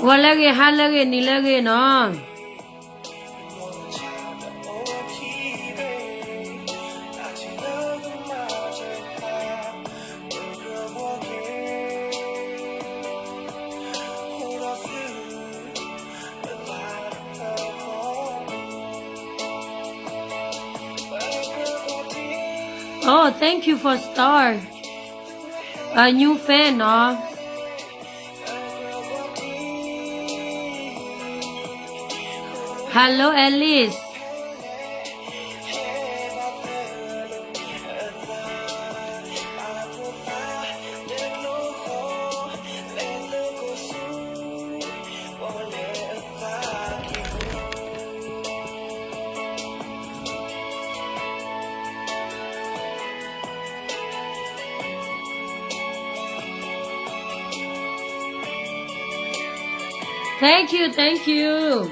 ဂီၤလၢအဂ့ၤ, ဟါလၢအဂ့ၤ, နံၤလၢအဂ့ၤနီၤ. Oh, thank you for star. A new fan, no? Hello, Alice. Thank you, thank you.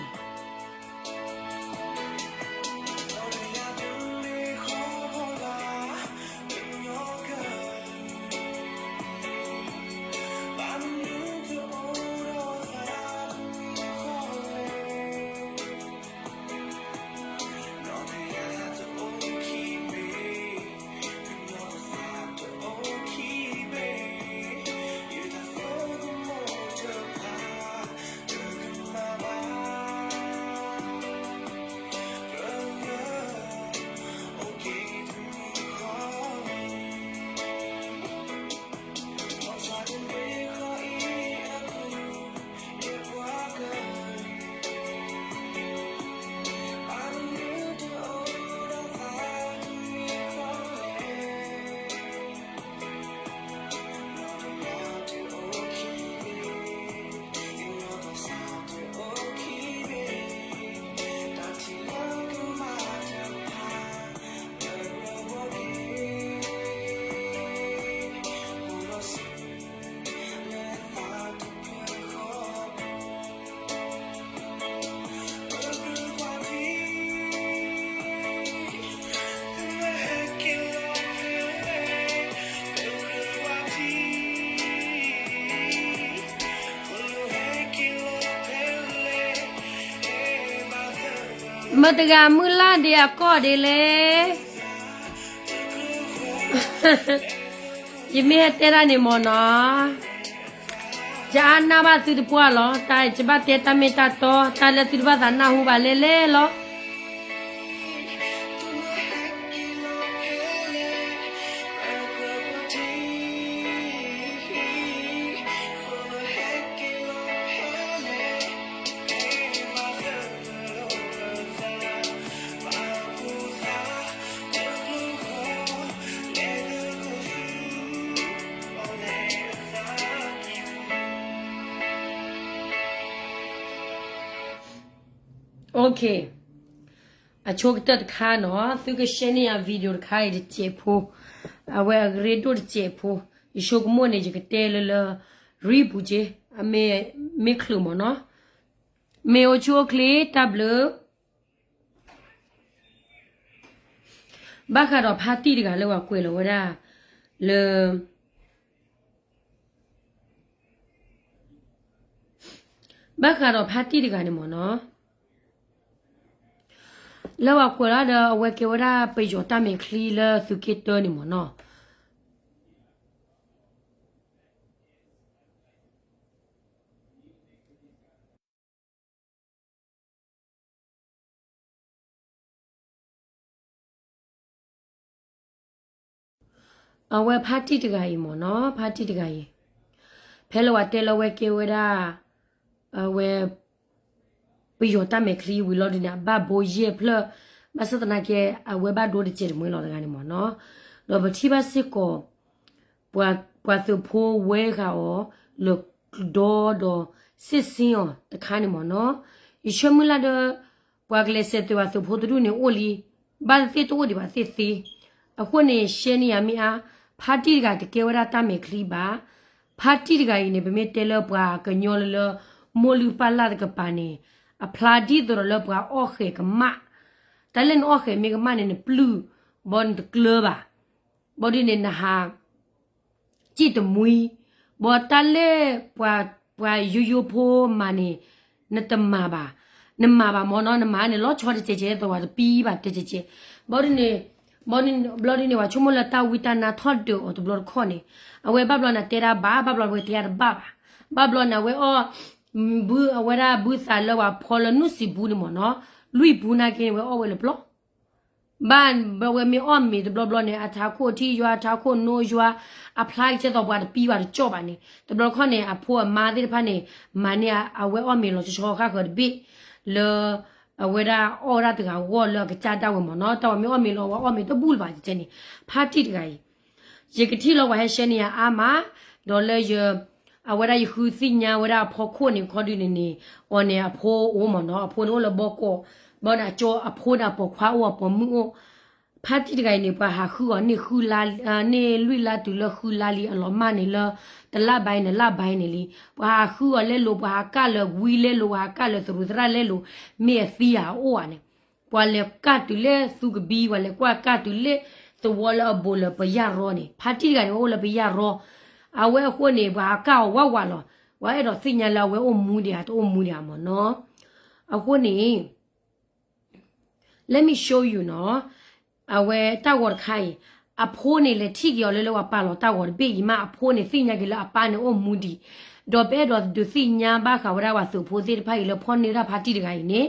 မတၤတဂၤမုၢ်လၢ်ဒံးအကီၢ်ဒံးလဲၣ်. ယမ့ၢ်ဟဲတဲတၢ်န့ၣ်မ့ၢ်နီၤ, ယအါနၢ်ဘၣ်သုတပှၢ်လီၤ. တၢ်ယဘၣ်တဲတၢ်မ့ၢ်တၢ်တီ, တၢ်လၢသုတဘၣ်သးနၢ်ဟူဘၣ်လဲၣ်လဲၣ်လီၤ. အဆိကတၢၢ်တခါနီၤ, သုက share န့ၢ်ယၤ video တခါအံၤတစဲးဖိ, အဝဲအရ့ဒိၣ်တစဲးဖိ, ယဆိကမိၣ်န့ၣ် ယကတဲလၢလၢ ရံပူၤက့, မ့ၢ်ချုးမ့ၢ်နီၤ, မ့ၢ်အိၣ်ဆူၣ်အိၣ်ချ့တၢ်ဘျုး ဘၣ်ဃးဒီးဖါတံၢ်တဂၤလၢပှၤကွဲးလီၤဝဲဒၣ် လၢ ဘၣ်ဃးဒီးဖါတံၢ်တဂၤန့ၣ်မ့ၢ်နီၤ, လၢပှၤကွဲးလီၤဒီးအဝဲကဲဝဲဒၣ်ပယီၤတၢ်မဲာ်ချံလၢသုးက့တၢန့ၣ်မ့ၢ်နီၤ. အဝဲဖါတံၢ်တဂၤအံၤမ့ၢ်နီၤ, ဖါတံၢ်တဂၤအံၤ, ဖဲလၢပှၤတဲလၢအဝဲကဲဝဲဒၣ် အဝဲ ပယီၤတၢ်မဲာ်ချံဝံၤလီၤဒုန့ၣ် အဘၣ်ဘိယဲၢ်ဖျၢၣ်, ဘၣ်ဆၣ်သနာ်က့ အဝဲဘၣ်ဒိတစဲးတမှဲလီၤတဂၤန့ၣ်မ့ၢ်နီၤ, ဒီးပထံၣ်ဘၣ်စ့ၢ်ကီး ပှၤ ပှၤသုးဖိဝဲဃာ်အီၤ လၢကျဲဒီး စ့ၣ်စ့ၣ်အီၤတခါန့ၣ်မ့ၢ်နီၤ, ယဆၢမုၢ်လၢ်ဒီး ပှၤကလဲၤဆဲးသွဲၣ်ပှၤသုးဖိတဒူၣ်န့ၣ်အိၣ်လံ, ဘၣ်သ့ၣ်တအိၣ်ဒံးဘၣ်သ့ၣ်သ့, အဃိန့ၣ် ရှဲန့ၢ်ယၤမ့ၢ်အါ, ဖါတံၢ်တဂၤတကဲဝဲဒၣ်တၢ်မဲာ်ချံဘၣ်, ဖါတံၢ်တဂၤအံၤန့ၣ် ပမ့ၢ်တဲလၢပှၤကညီလၢလၢ မိၢ်လုၢ်ပၢ်လၢ်တကပၤန့ၣ်, အဖျါဒ်သိးဒီးလၢပှၤအီၣ်ဃဲးကမၣ်, တၢ်လၢနအီၣ်ဃဲးမ့ၢ်ကမၣ်န့ၣ် နပျုၢ်, ဘီနတကျၢၤဘၣ်, ဘီဒ်န့ၣ်နဟး စံၣ်တမှံ, ဘီတၢ်လၢပှၤ ပှၤယိယိဖိမၤန့ၣ် နတမၤဘၣ်, နမၤဘၣ်မ့ၢ်နီၤ, နမၤန့ၣ် လီၤဆီတစဲးစဲး သဝၤတပံဘၣ်တစဲးစဲး, ဘၣ်ဒ်န့ၣ်, ဘၣ်ဒ်န့ၣ် ဘျီဒ်န့ၣ် ပှၤဆိကမိၣ်လၢတၢ်ဝံတၢ်နါထီၣ်ဒုးအီၤတဘျီတခီၣ်န့ၣ်, အဝဲဘၣ်ဘျီန့ၣ်တဲဒၣ်ဘၣ်, ဘၣ်ဘျီဝဲတဲဒၣ်တဘၣ်ဘၣ်, ဘၣ်ဘျီန့ၣ် အဝဲအီၣ် ဘု အဝဲဒၣ်ဘုသးလၢပှၤဖီလၢနုၢ်စံးပူန့ၣ်မ့ၢ်နီၤ, လွံၢ်ပူနာ်က့န့ၣ် ဝဲအီၣ်ဝဲလၢပျီ ဘၣ်ဘျီဝဲမ့ၢ်အီၣ်မ့ၤတဘျီဘျီန့ၣ် အထးခိၣ်ထံၣ်ယွၤ အထးခိၣ်နိယွၤ, အဖျါကဲသိးပှၤတပံဘၣ်တကၠီၣ်ဘၣ်န့ၣ် တဘျီတခီၣ်န့ၣ် အဖိအမါသ့ၣ်တဖၣ်န့ၣ် မၤန့ၢ်အဝဲအီၣ်မ့ၤလီၤဆီဆီဃၣ်ဃၢၤတဘ့ၣ် လၢ အဝဲဒၣ်အီၣ်ဝဲဒၣ်တဂၤဂီၢ်လၢအကစၢ်ဒၣ်ဝဲမ့ၢ်နီၤ, တၢ်ဝဲမ့ၢ်အီၣ်မ့ၤလီၤ ဝဲအီၣ်မ့ၤတဘူၣ်လၢၤဘၣ်တဲန့ၣ်, ဖါတံၢ်တဂၤအံၤ ယကထံၣ်လီၤပှၤဟဲရှဲန့ၢ်ယၤအါမး, ဒီးလၢယ အဝဲဒၣ်ယဃုသ့ၣ်ညါဝဲဒၣ်အဖီခိၣ်န့ၣ် ခီဒုန့ၣ်န့ၣ်, အီၤန့ၣ်အဖိအိၣ်မ့ၢ်နီၤ, အဖိန့ၣ်အိၣ်လၢဘီကီး, ဘၣ်န့ၣ်အကၠီအဖိန့ၣ်အပိာ်ခွါအိၣ်အပိာ်မုၣ်အိၣ်, ဖါတံၢ်တဂၤအံၤန့ၣ် ပှၤဟးဃုအီၤန့ၢ်ဃုလါ, န့ၢ်လွံၢ်လါတုၤလၢဃုလါလံ အလီၤမၢ်န့ၣ်လၢ တလၢ်ဘၣ်အံၤန့ၣ် လၢ်ဘၣ်အံၤန့ၣ်လံ, ပှၤဟးဃုအီၤလဲလိာ် ပှၤဟးကၢ်လၢာ်ဝံလဲလိာ် ပှၤဟးကၢ်လၢာ်သရူးသရၣ်လဲလိာ်, မ့ၢ်အသံဧါအအိၣ်ဧါန့ၣ် ပှၤလဲၤကၢ်တုၤလၢသူကဘံ ပှၤလဲၤကၢ်တုၤလၢသဝီလၢအဘူးလၢပယၢ်ရီန့ၣ်, ဖါတံၢ်တဂၤန့ၣ် အိၣ်လၢပယၢ်ရီ, အဝဲအဃိန့ၣ် ပှၤဟးကၢ်အီၤဝးဝးလီၤ, ပှၤအဲၣ်ဒိးသ့ၣ်ညါလၢအဝဲအိၣ်မူဒံးဧါ တအိၣ်မူဒံးဧါမ့ၢ်နီၤ, အဃိန့ၣ် Let me show you နီၤ, အဝဲတၢ်ဂီၤတခါအံၤ, အဖိန့ၣ်လဲၤထံၣ်က့ၤအီၤလၢလၢပှၤပာ်လီၤတၢ်ဂီၤတဘ့ၣ်အံၤမး အဖိန့ၣ်သ့ၣ်ညါက့ၤလၢအပၢ်န့ၣ်အိၣ်မူဒံး, ဒီးပအဲၣ်ဒိးဒုးသ့ၣ်ညါဘၣ်ဃးဝဲဒၣ်ပှၤသုးဖိသ့ၣ်တဖၣ်အံၤလၢဖီၣ်န့ၢ်ဒၣ်ဖါတံၢ်တဂၤအံၤန့ၣ်,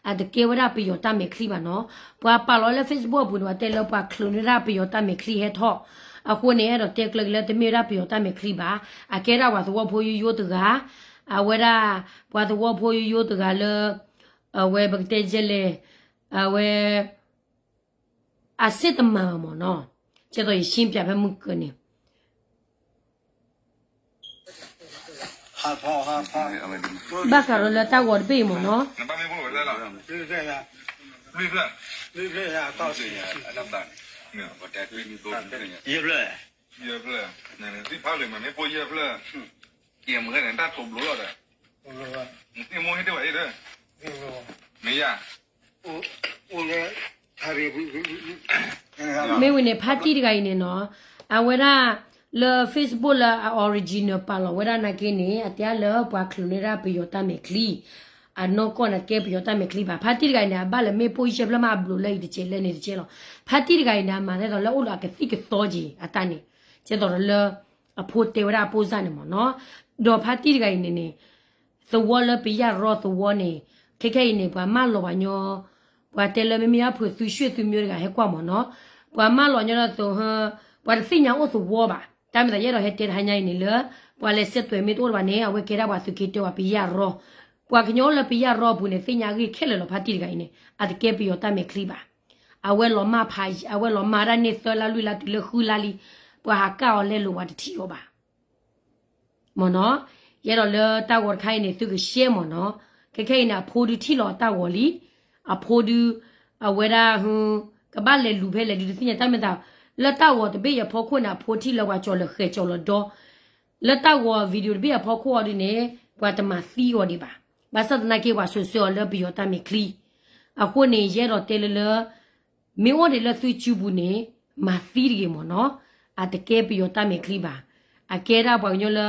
အတကဲဝဲဒၣ်ပယီၤတၢ်မဲာ်ချံဘၣ်နီၤ, ပှၤပာ်လီၤလၢ Facebook အပူၤန့ၣ် ပှၤတဲလၢပှၤချုးန့ၢ်ဒၣ်ပယီၤတၢ်မဲာ်ချံဟဲထီၣ်, အဃိန့ၣ် အဲၣ်ဒိးတဲကျၢၤက့ၤလၢတမ့ၢ်ဝဲဒၣ်ပယီၤတၢ်မဲာ်ချံဘၣ်, အကဲဒၣ်ပှၤသဝီဖိယိယိတဂၤ, အဝဲဒၣ် ပှၤသဝီဖိယိယိတဂၤလၢ အဝဲပကတဲယဲလဲၣ်, အဝဲ အစ့ၣ်တမၤဘၣ်မ့ၢ်နီၤ, ကဲသိးယရှင်းပြဖဲမုၢ်ကၢန့ၣ် ဘၣ်ဃးဒီးလၢတၢ်ဂီၤတဘ့ၣ်အံၤမ့ၢ်နီၤ, မ့ၢ်ဝံၤန့ၣ် ဖါတံၢ်တဂၤအံၤန့ၣ်နီၤ, အဝဲဒၣ်လၢ Facebook လၢအ original ပာ်လီၤဝဲဒၣ်နာ်က့န့ၣ် အတဲလၢပှၤချုးန့ၢ်ဒၣ်ပယီၤတၢ်မဲာ်ချံ, အနီၢ်ကီၢ်န့ၣ်ကဲပယီၤတၢ်မဲာ်ချံဘၣ်, ဖါတံၢ်တဂၤအံၤန့ၣ် အဘၣ်လၢမ့ၣ်ပိၢ်ယဲၢ်ဖျၢၣ်မး အဘျုးလၢအံၤတကဲးလၢန့ၣ်တကဲးလီၤ, ဖါတံၢ်တဂၤအံၤန့ၣ် အမၤသ့ၣ်သိးလၢအိၣ်ဒီးအကသံၣ်ကသီက့ၤအတၢ်န့ၣ်, ကဲသိးဒီးလၢ အဖိတဲဝဲဒၣ်အပိၢ်စၢ်န့ၣ်မ့ၢ်နီၤ, ဒီးဖါတံၢ်တဂၤအံၤန့ၣ်န့ၣ် သဝီလၢပယၢ်ရီသဝီန့ၣ်, ခဲခဲအံၤန့ၣ် ပှၤမၢလီၤပှၤညီ, ပှၤတဲလၢမ့မ့ၢ်အဖုသုရွှ့ၣ်သုမၠိတဂၤဟဲကွၢ်မ့ၢ်နီၤ, ပှၤမၢလီၤညီဒီးသ, ပှၤတသ့ၣ်ညါအိၣ်သဝီဘၣ်, တၢ်မ့ၢ်သးယအဲၣ်ဒိးဟဲတဲတဟါညါအံၤန့ၣ်လၢ ပှၤလဲၤစဲးသွဲးမ့ၢ်တအိၣ်လၢၤဘၣ်န့ၣ် အဝဲကဲဒၣ်ပှၤသုးက့တၢပှၤပယၢ်ရီ, ပှၤကညီအိၣ်လၢပယၢ်ရီအပူၤန့ၣ် သ့ၣ်ညါအဂ့ၢ်ခဲလၢာ်လီၤ, ဖါတံၢ်တဂၤအံၤန့ၣ် အတကဲပယီၤတၢ်မဲာ်ချံဘၣ်, အဝဲလီၤမၢ်ဖး, အဝဲလီၤမၢ်ဒၣ်န့ၢ်သၢလါလွံၢ်လါတုၤလၢဃုလါလံ, ပှၤဟးကၢ်အီၤလဲလိာ်ပှၤတထံၣ်အီၤဘၣ် မ့ၢ်နီၤ, ယအဲၣ်ဒိးလၢတၢ်ဂီၤတခါအံၤန့ၣ် သုကရှဲမ့ၢ်နီၤ, ခဲခဲအံၤန့ၣ် အဖိဒုးထံၣ်လီၤအတၢ်ဂီၤလံ, အဖိဒုး, အဝဲဒၣ်, ကဘၣ်လဲၤလူၤဖဲလဲၣ်ဒုးတသ့ၣ်ညါတၢ်မ့ၢ်သး, လၢတၢ်ဂီၤတဘ့ၣ်အံၤအဖီခိၣ်န့ၣ် အဖိထံၣ်လၢပှၤကၠီၤလၢဃဲၤကၠီၤလၢဒီ, လၢတၢ်ဂီၤ video တဘ့ၣ်အဖီခိၣ်အီၤဒုးန့ၣ် ပှၤတမၤသံအီၤဒံးဘၣ်, ဘၣ်ဆၣ်သနာ်က့ပှၤစိၤဆၢအီၤလၢပယီၤတၢ်မဲာ်ချံ, အဃိန့ၣ် ယအဲၣ်ဒိးတဲလၢလၢ မ့ၢ်အိၣ်ဒံးလၢသုစုပူၤန့ၣ် မၤသံတဂ့ၤမ့ၢ်နီၤ, အတကဲပယီၤတၢ်မဲာ်ချံဘၣ်, အကဲဒၣ်ပှၤကညီလၢ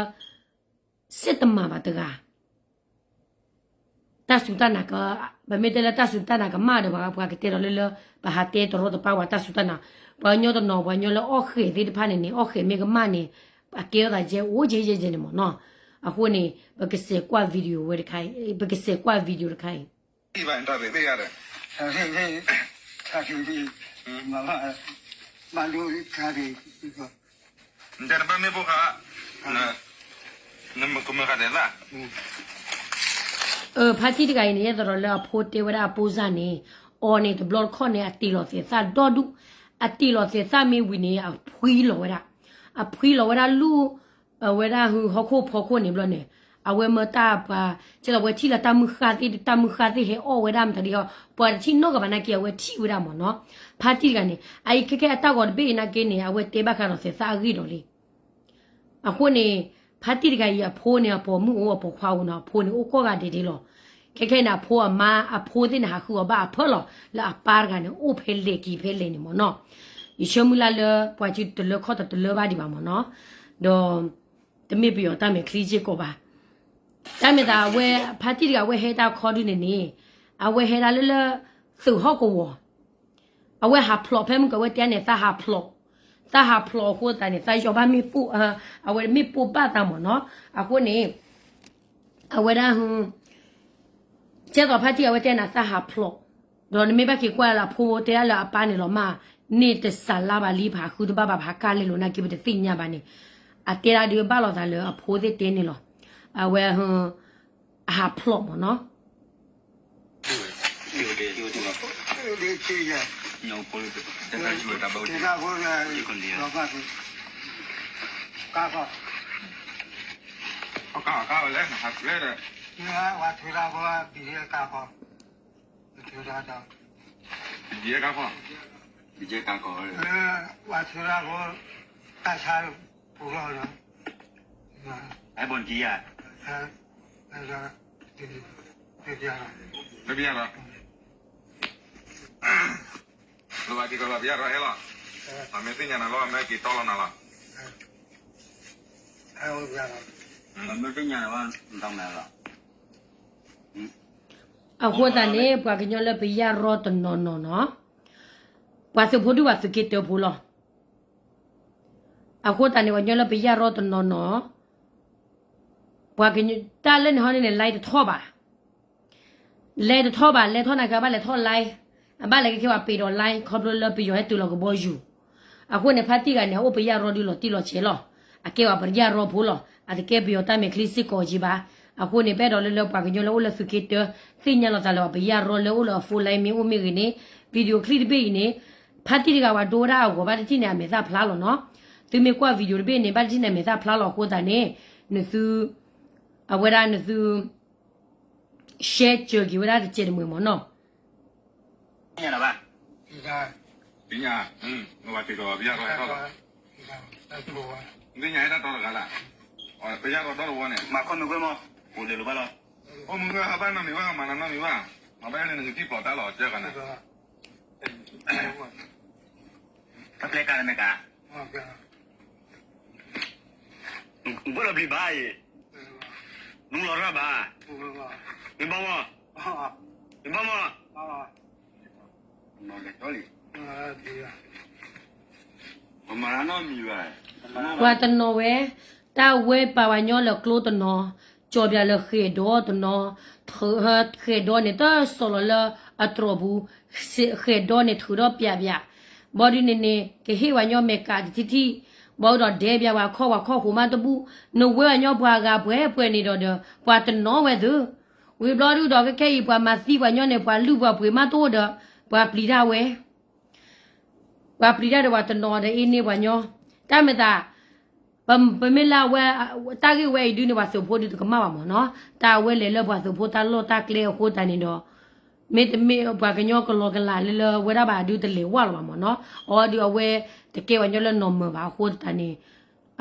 စ့ၣ်တမၤဘၣ်တဂၤ, တၢ်စူၢ်တၢ်နာ်က, ပမ့ၢ်တဲလၢတၢ်စူၢ်တၢ်နာ်ကမၣ်ဒီး ပှၤကတဲဒီးလၢလၢ ပဟးတဲတရီတပါပှၤတၢ်စူၢ်တၢ်နာ်, ပှၤကညီတနီၤ ပှၤကညီလၢအီၣ်ဃဲၤသ့ၣ်တဖၣ်န့ၣ်န့ၣ် အီၣ်ဃဲၤမ့ၢ်ကမၣ်န့ၣ် အကဲထီၣ်သးကဲအိၣ်ကဲယဲၢ်ကဲန့ၣ်မ့ၢ်နီၤ, အဃိန့ၣ် ပကစဲးကွၢ် video ဝဲတခါအံၤ, ပကစဲးကွၢ် video တခါအံၤ ဖါတံၢ်တဂၤအံၤန့ၣ် ယဲသိးဒီးလၢအဖိတဲဝဲဒၣ်အပိၢ်စၢ်န့ၣ်, အီၤန့ၣ်တဘျီတခီၣ်န့ၣ် အတ့ၢ်လီၤသဲးသၣ်ဒီဒူၣ်, အတ့ၢ်လီၤသဲးသၣ်မ့ၢ်ဝံၤန့ၣ် အဖှံလီၤဝဲဒၣ်, အဖှံလီၤဝဲဒၣ်လူၢ်, အဝဲဒၣ်ဟီၣ်ခိၣ်ဖီခိၣ်န့ၣ်ဘျီန့ၣ်, အဝဲမၢတၢ်ပှၤ, ကဲသိးဝဲထံၣ်လၢတၢ်မုၢ်ဃၢ်သ့ၣ် တၢ်မုၢ်ဃၢ်သ့ၣ်ဟဲအီၣ်ဝဲဒၣ်မတၤဒ်ဟီ, ပှၤတထံၣ်နီတဂၤဘၣ်နာ်က့ အဝဲထံၣ်ဝဲဒၣ်မ့ၢ်နီၤ, ဖါတံၢ်တဂၤန့ၣ် အအံၤခဲခဲအတၢ်ဂီၤတဘ့ၣ်အံၤနာ်က့န့ၣ် အဝဲတဲဘၣ်ဃးဒီးသဲးသၣ်အဂ့ၢ်ဒီးလံ အဃိန့ၣ် ဖါတံၢ်တဂၤအံၤအဖိန့ၣ် အပိာ်မုၣ်အိၣ် အပိာ်ခွါအိၣ်နီၤ, အဖိန့ၣ်အိၣ်ကိးဂၤဒဲးဒဲးလီၤ. ခဲခဲအံၤန့ၣ် အဖိအမါ အဖိသ့ၣ်န့ၣ် ဟးဃုအီၤဘၣ်အဖၢလီၤ လၢအပၢ်တဂၤန့ၣ် အိၣ်ဖဲလဲၣ်က့ၤဖဲလဲၣ်န့ၣ်မ့ၢ်နီၤ. ယဆၢမုၢ်လၢ်လၢ ပှၤစုတလၢခီၣ်တတလၢဘၣ်ဒံးဘၣ်မ့ၢ်နီၤ. ဒီး တမ့ၢ်ပယီၤတၢ်မဲာ်ချံစ့ၢ်ကီးဘၣ်. တၢ်မ့ၢ်သးအဝဲ ဖါတံၢ်တဂၤအဝဲဟဲတၢ်ခီဒုန့ၣ်န့ၣ် အဝဲဟဲဒၣ်လၢလၢ သုးဟီၣ်ကဝီၤ အဝဲဟးဖျိးဖဲမုၢ်ကဝဲတဲန့ၣ် သးဟးဖျိး, သးဟးဖျိးအဃိသတးန့ၣ် သးယီၤဘၣ်မ့ၣ်ပိၢ်, အဝဲမ့ၣ်ပိၢ်ဘၣ်သးမ့ၢ်နီၤ. အဃိန့ၣ် အဝဲဒၣ် ကဲသိးဖါတံၢ်အဝဲတဲနၤသးဟးဖျိး, ဒီးနမ့ၢ်ဘၣ်က့ၤကွၢ်လၢအဖိတဲဒၣ်လၢအပၢ်န့ၣ်လီၤမး, န့ၢ်တစးလါဘၣ်လံ ဖးဃုတဘၣ်ဘၣ် ဖးကၢ်လဲလိာ်နာ်က့ ပတသ့ၣ်ညါဘၣ်န့ၣ်, အတဲဒၣ်ဒုးဘၣ်လိာ်သးလၢအဖိသ့ၣ်တဲန့ၣ်လီၤ. အဝဲ အဟးဖျိးမ့ၢ်နီၤ. လၢဘၣ်က့ၤကီးလီၤ ပယၢ်ရီဟဲလီၤ, မ့ၢ်သ့ၣ်ညါနၤလီၤ မ့ၢ်က့ၤတီလီၤနၤလီၤ. မ့ၢ်သ့ၣ်ညါနၤဘၣ် နတၢ်မဲာ်လီၤ. အဃိသတးန့ၣ် ပှၤကညီလၢပယၢ်ရီတနီၤနီၤနီၤ, ပှၤသုးဖိဒုးပှၤသုးက့တၢဖိလီၤ. အဃိသတးန့ၣ် ပှၤကညီလၢပယၢ်ရီတနီၤနီၤ, ပှၤကညီ တၢ်လၢန့ၣ်ဟီန့ၣ်န့ၣ် လဲတထီၣ်ဘၣ် လဲတထီၣ်ဘၣ် လဲထီၣ်နာ်က့ အဘၣ်လဲၤထီၣ်လဲ, အဘၣ်လဲၤကဲဝဲပ့ၤဒီးလဲ ခီဖျိလၢပယီၤဟဲတုၤလီၤကဘီယူၤ, အဃိန့ၣ် ဖါတံၢ်ဂၤန့ၣ် အအိၣ်ပယၢ်ရီဒုးလီၤတံၢ်လီၤဆဲးလီၤ. အကဲဝဲပယၢ်ရီဖိလီၤ. အတကဲပယီၤတၢ်မဲာ်ချံစ့ၢ်ကီးက့ဘၣ်. အဃိန့ၣ် ပအဲၣ်ဒိးလၢလၢပှၤကညီလၢအိၣ်လၢသုးက့တၢ သ့ၣ်ညါလီၤသးလၢပယၢ်ရီလၢအိၣ်လၢအဖိလဲ မ့ၢ်အိၣ်မ့ၢ်ဂ့ၤန့ၣ်, video clip တဘ့ၣ်အံၤန့ၣ် ဖါတံၢ်တဂၤဝဲဒိဝဲဒၣ်အဂီၤ ဘၣ်တထံၣ်န့ၣ် အမဲာ်သၣ်ဖျါလီၤနီၤ. သုမ့ၢ်ကွၢ် video တဘ့ၣ်န့ၣ် ဘၣ်တထံၣ်န့ၣ် အမဲာ်သၣ်ဖျါလီၤအဃိသတးန့ၣ် နသု အဝဲဒၣ်နသု share စၢၤက့ၤဝဲဒၣ်တစဲးတမှဲၤမ့ၢ်နီၤ. သ့ၣ်ညါ, သ့ၣ်ညါဟဲတၢ်တီတဂၤလၢ်, ပယၢ်ရီဒီတဝီန့ၣ် မၤခီမ့ၢ်ကွဲမး, အိၣ်လၢၤလၢၤဘၣ်လီၤ. အိၣ်မ့ၢ်ကွဲအဘၣ်နီတမံၤဘၣ် မၤနၤနီတမံၤဘၣ်, မၤဘၣ်လၢနကထံၣ်ပျီၤတၢ်လီၤ ကဲကန့ၣ် တၢ်ပျဲကါတမ့ၢ်ကါ, ကွၢ်လီၤဘျံးဘၣ်အံၤ, နူလီၤရၣ်ဘၣ်, မ့ၢ်ဘၣ်မး, မ့ၢ်ဘၣ်မး, ပှၤတနီၤဝဲ, တၢ်ဝဲပာ်ပှၤကညီလၢကျိတနီၤ, ကၠီၤပၠးလၢဃဲၤဒီတနီၤ, ဃဲၤဒီန့ၣ်တၢ်စီၤလီၤလၢအတြီၤပူၤ, ဃဲၤဒီန့ၣ်ထုးထီၣ်ပၠးပၠး, ဘီဒုန့ၣ်န့ၣ် ကဟ့ၣ်ပှၤကညီမဲာ်ကးတထံၣ်ထံၣ်, ဘီဒီးဒဲပၠးပှၤခီၣ်ပှၤခီၣ်ဃိမးတဘူၣ်, နဝဲပှၤကညီပှၤဂၤပှဲၤပှဲၤန့ၣ်ဒီးဒီး ပှၤတနီၤဝဲသု, ဝံၤဘျီဒုဒီးခဲခဲအံၤ ပှၤမၤသံပှၤကညီန့ၣ် ပှၤလုၢ်ပှၤပှ့ၤမးတအိၣ်ဒီး ပှၤပျံၤတၢ်ဝဲ ပှၤပျံၤတၢ်ဒီးပှၤတနီၤဒီးအ့န့ၢ်ပှၤကညီ, တၢ်မ့ၢ်သး, ပမ့ၢ်လၢအဝဲ, တၢ်ဂ့ၢ်ဝဲအံၤဒုန့ၣ် ပှၤသုးဖိဒုတကမၣ်ဘၣ်မ့ၢ်နီၤ, တၢ်အဝဲလဲၤလၢပှၤသုးဖိတၢ်လီၢ်တၢ်ကျဲအဃိသတးန့ၣ်ဒီး, မ့တမ့ၢ်ပှၤကညီကလီကလးလၢလၢဝဲဒၣ်ဘၣ်ဒုတလဲၤဝဲလီၤဘၣ်မ့ၢ်နီၤ, အီဒုအဝဲတကဲပှၤကညီလၢနီၢ်မၢၤဘၣ်အဃိသတးန့ၣ်